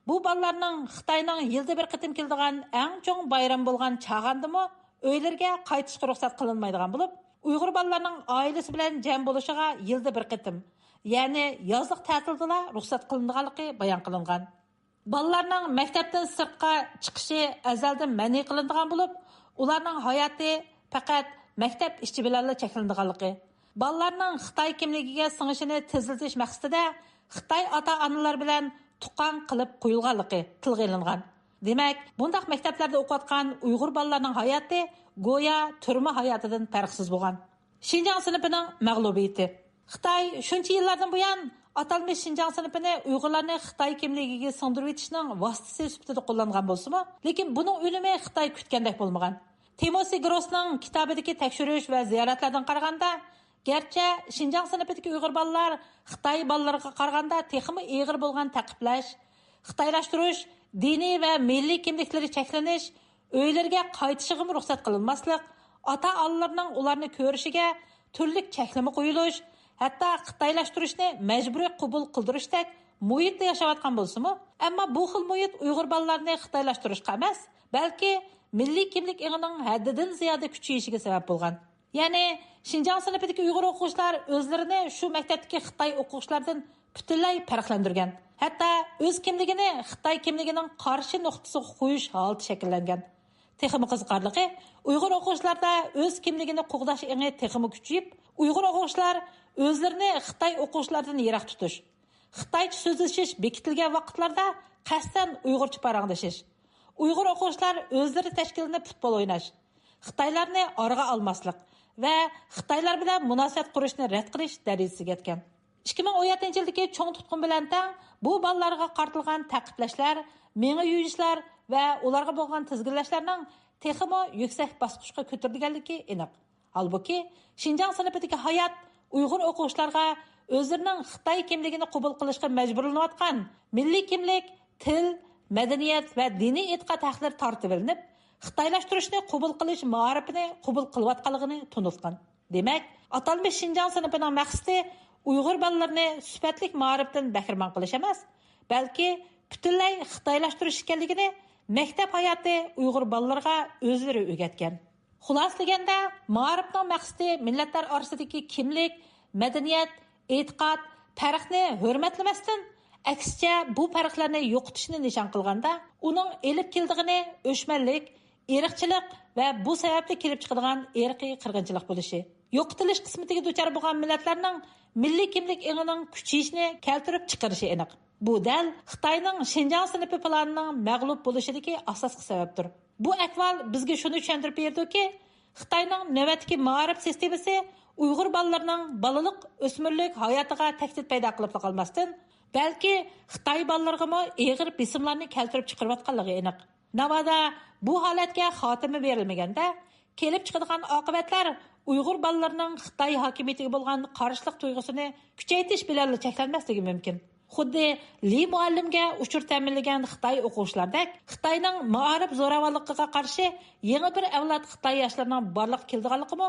بۇ بالىلارنىڭ خىتاينىڭ يىلدا بىر قېتىم كېلىدىغان ئەڭ چوڭ بايرىمى بولغان چاغاندىمۇ ئۆيلىرىگە قايتىشقا رۇخسەت قىلىنمايدىغان بولۇپ، ئۇيغۇر بالىلارنىڭ ئائىلىسى بىلەن جەم بولۇشىغا يىلدا بىر قېتىم، يەنى يازلىق تەتىلدىلا رۇخسەت قىلىنىدىغانلىقى بايان قىلىنغان. بالىلارنىڭ مەكتەپتىن سىرتقا چىقىشى ئەزەلدىن مەنئى قىلىنىدىغان بولۇپ، ئۇلارنىڭ ھاياتى پەقەت مەكتەپ ئىچى بىلەنلا چەكلىنىدىغانلىقى، بالىلارنىڭ خىتاي كىملىكىگە سىڭىشىنى تېزلىتىش مەقسىتىدە خىتاي ئاتا-ئانىلار بىلەن تۇغقان قىلىپ قويۇلغانلىقى تىلغا ئېلىنغان. دېمەك، بۇنداق مەكتەپلەردە ئوقۇۋاتقان ئۇيغۇر بالىلارنىڭ ھاياتى گويا تۈرمە ھاياتىدىن پەرقسىز بولغان. شىنجاڭ سىنىپىنىڭ مەغلۇبىيىتى. خىتاي شۇنچە يىللاردىن بۇيان ئاتالمىش شىنجاڭ سىنىپىنى ئۇيغۇرلارنى خىتاي كىملىكىگە سىڭدۈرۈۋېتىشنىڭ ۋاسىتىسى سۈپىتىدە قوللانغان بولسىمۇ، لېكىن بۇنىڭ ئۈنۈمى خىتاي كۈتكەندەك بولمىغان. تىموسى گروسنىڭ كىتابىدىكى تەكشۈرۈش ۋە زىيارەتلەردىن قارىغاندا، گەرچە شىنجاڭ سىنىپىدىكى ئۇيغۇر بالىلار خىتاي بالىلىرىغا قارىغاندا تېخىمۇ ئېغىر بولغان تەقىبلەش، خىتايلاشتۇرۇش، دىنىي ۋە مىللىي كىملىكلىرى چەكلىنىش، ئۆيلىرىگە قايتىشىغىمۇ رۇخسەت قىلىنماسلىق، ئاتا-ئانىلىرىنىڭ ئۇلارنى كۆرۈشىگە تۈرلۈك چەكلىمە قويۇلۇش، ھەتتا خىتايلاشتۇرۇشنى مەجبۇرىي قوبۇل قىلدۇرۇشتەك مۇھىتتا ياشاۋاتقان بولسىمۇ، ئەمما بۇ خىل مۇھىت ئۇيغۇر بالىلارنى خىتايلاشتۇرۇشقا ئەمەس، بەلكى مىللىي كىملىك ئېڭىنىڭ ھەددىدىن زىيادە كۈچىيىشىگە سەۋەب بولغان. يەنى، شىنجاڭ سىنىپىدىكى ئۇيغۇر ئوقۇغۇچىلار ئۆزلىرىنى شۇ مەكتەپتىكى خىتاي ئوقۇغۇچىلاردىن پۈتۈنلەي پەرقلەندۈرگەن. ھەتتا ئۆز كىملىكىنى خىتاي كىملىكىنىڭ قارشى نۇقتىسىغا قويۇش ھالىتى شەكىللەنگەن. تېخىمۇ قىزىقارلىقى، ئۇيغۇر ئوقۇغۇچىلاردا ئۆز كىملىكىنى قوغداش ئېڭى تېخىمۇ كۈچىيىپ، ئۇيغۇر ئوقۇغۇچىلار ئۆزلىرىنى خىتاي ئوقۇغۇچىلاردىن يىراق تۇتۇش، خىتايچە سۆزلىشىش بېكىتىلگەن ۋاقىتلاردا قەستەن ئۇيغۇرچە پاراڭلىشىش، ئۇيغۇر ئوقۇغۇچىلار ئۆزلىرى تەشكىللىنىپ پۇتبول ئويناش، خىتايلارنى ئارىغا ئالماسلىق ۋە خىتايلار بىلەن مۇناسىۋەت قۇرۇشنى رەت قىلىش دەرىجىسىگە يەتكەن. ئىككى مىڭ ئون يەتتىنچى يىلدىكى چوڭ تۇتقۇن بىلەن تەڭ بۇ بالىلارغا قارىتىلغان تەقىبلەشلەر، مېڭە يۇيۇشلار ۋە ئۇلارغا بولغان تىزگىنلەشلەرنىڭ تېخىمۇ يۈكسەك باسقۇچقا كۆتۈرۈلگەنلىكى ئېنىق. ھالبۇكى، شىنجاڭ سىنىپىدىكى ھايات ئۇيغۇر ئوقۇغۇچىلارغا ئۆزلىرىنىڭ خىتاي كىملىكىنى قوبۇل قىلىشقا مەجبۇرلىنىۋاتقان مىللىي كىملىك، تىل، مەدەنىيەت ۋە دىنىي ئېتىقاد ھەقلىرى تارتىۋېلىنىپ، خىتايلاشتۇرۇشنى قوبۇل قىلىش مائارىپىنى قوبۇل قىلىۋاتقانلىقىنى تونۇتقان. دېمەك، ئاتالمىش شىنجاڭ سىنىپىنىڭ مەقسىتى ئۇيغۇر بالىلىرىنى سۈپەتلىك مائارىپتىن بەھرىمەن قىلىش ئەمەس، بەلكى پۈتۈنلەي خىتايلاشتۇرۇش ئىكەنلىكىنى مەكتەپ ھاياتى ئۇيغۇر بالىلىرىغا ئۆزلىرى ئۆگەتكەن. خۇلاسىلىگەندە، مائارىپنىڭ مەقسىتى مىللەتلەر ئارىسىدىكى كىملىك، مەدەنىيەت، ئېتىقاد، پەرقنى ھۆرمەتلىمەستىن، ئەكسىچە بۇ پەرقلەرنى يوقىتىشنى نىشان قىلغاندا، ئۇنىڭ ئېلىپ كېلىدىغىنى ئۆچمەنلىك، ئىرقچىلىق ۋە بۇ سەۋەبلىك كېلىپ چىقىدىغان ئىرقىي قىرغىنچىلىق بولۇشى، يوقىتىلىش قىسمىتىگە دۇچار بولغان مىللەتلەرنىڭ مىللىي كىملىك ئېڭىنىڭ كۈچىيىشىنى كەلتۈرۈپ چىقىرىشى ئېنىق. بۇ دەل خىتاينىڭ شىنجاڭ سىنىپى پىلانىنىڭ مەغلۇپ بولۇشىدىكى ئاساسلىق سەۋەبتۇر. بۇ ئەھۋال بىزگە شۇنى چۈشەندۈرۈپ بېرىدۇكى، خىتاينىڭ نۆۋەتتىكى مائارىپ سىستېمىسى ئۇيغۇر بالىلىرىنىڭ بالىلىق، ئۆسمۈرلۈك ھاياتىغا تەھدىت پەيدا قىلىپلا قالماستىن، بەلكى خىتاي بالىلىرىغىمۇ ئېغىر بېسىملارنى كەلتۈرۈپ چىقىرىۋاتقانلىقى ئېنىق. ناۋادا بۇ ھالەتكە خاتىمە بېرىلمىگەندە، كېلىپ چىقىدىغان ئاقىۋەتلەر ئۇيغۇر بالىلىرىنىڭ خىتاي ھاكىمىيىتىگە بولغان قارشىلىق تۇيغۇسىنى كۈچەيتىش بىلەنلا چەكلەنمەسلىكى مۇمكىن. خۇددى لى مۇئەللىمگە ئۇچۇر تەمىنلىگەن خىتاي ئوقۇغۇچىلاردەك، خىتاينىڭ مائارىپ زوراۋانلىقىغا قارشى يېڭى بىر ئەۋلاد خىتاي ياشلىرىنىڭ بارلىققا كېلىدىغانلىقىمۇ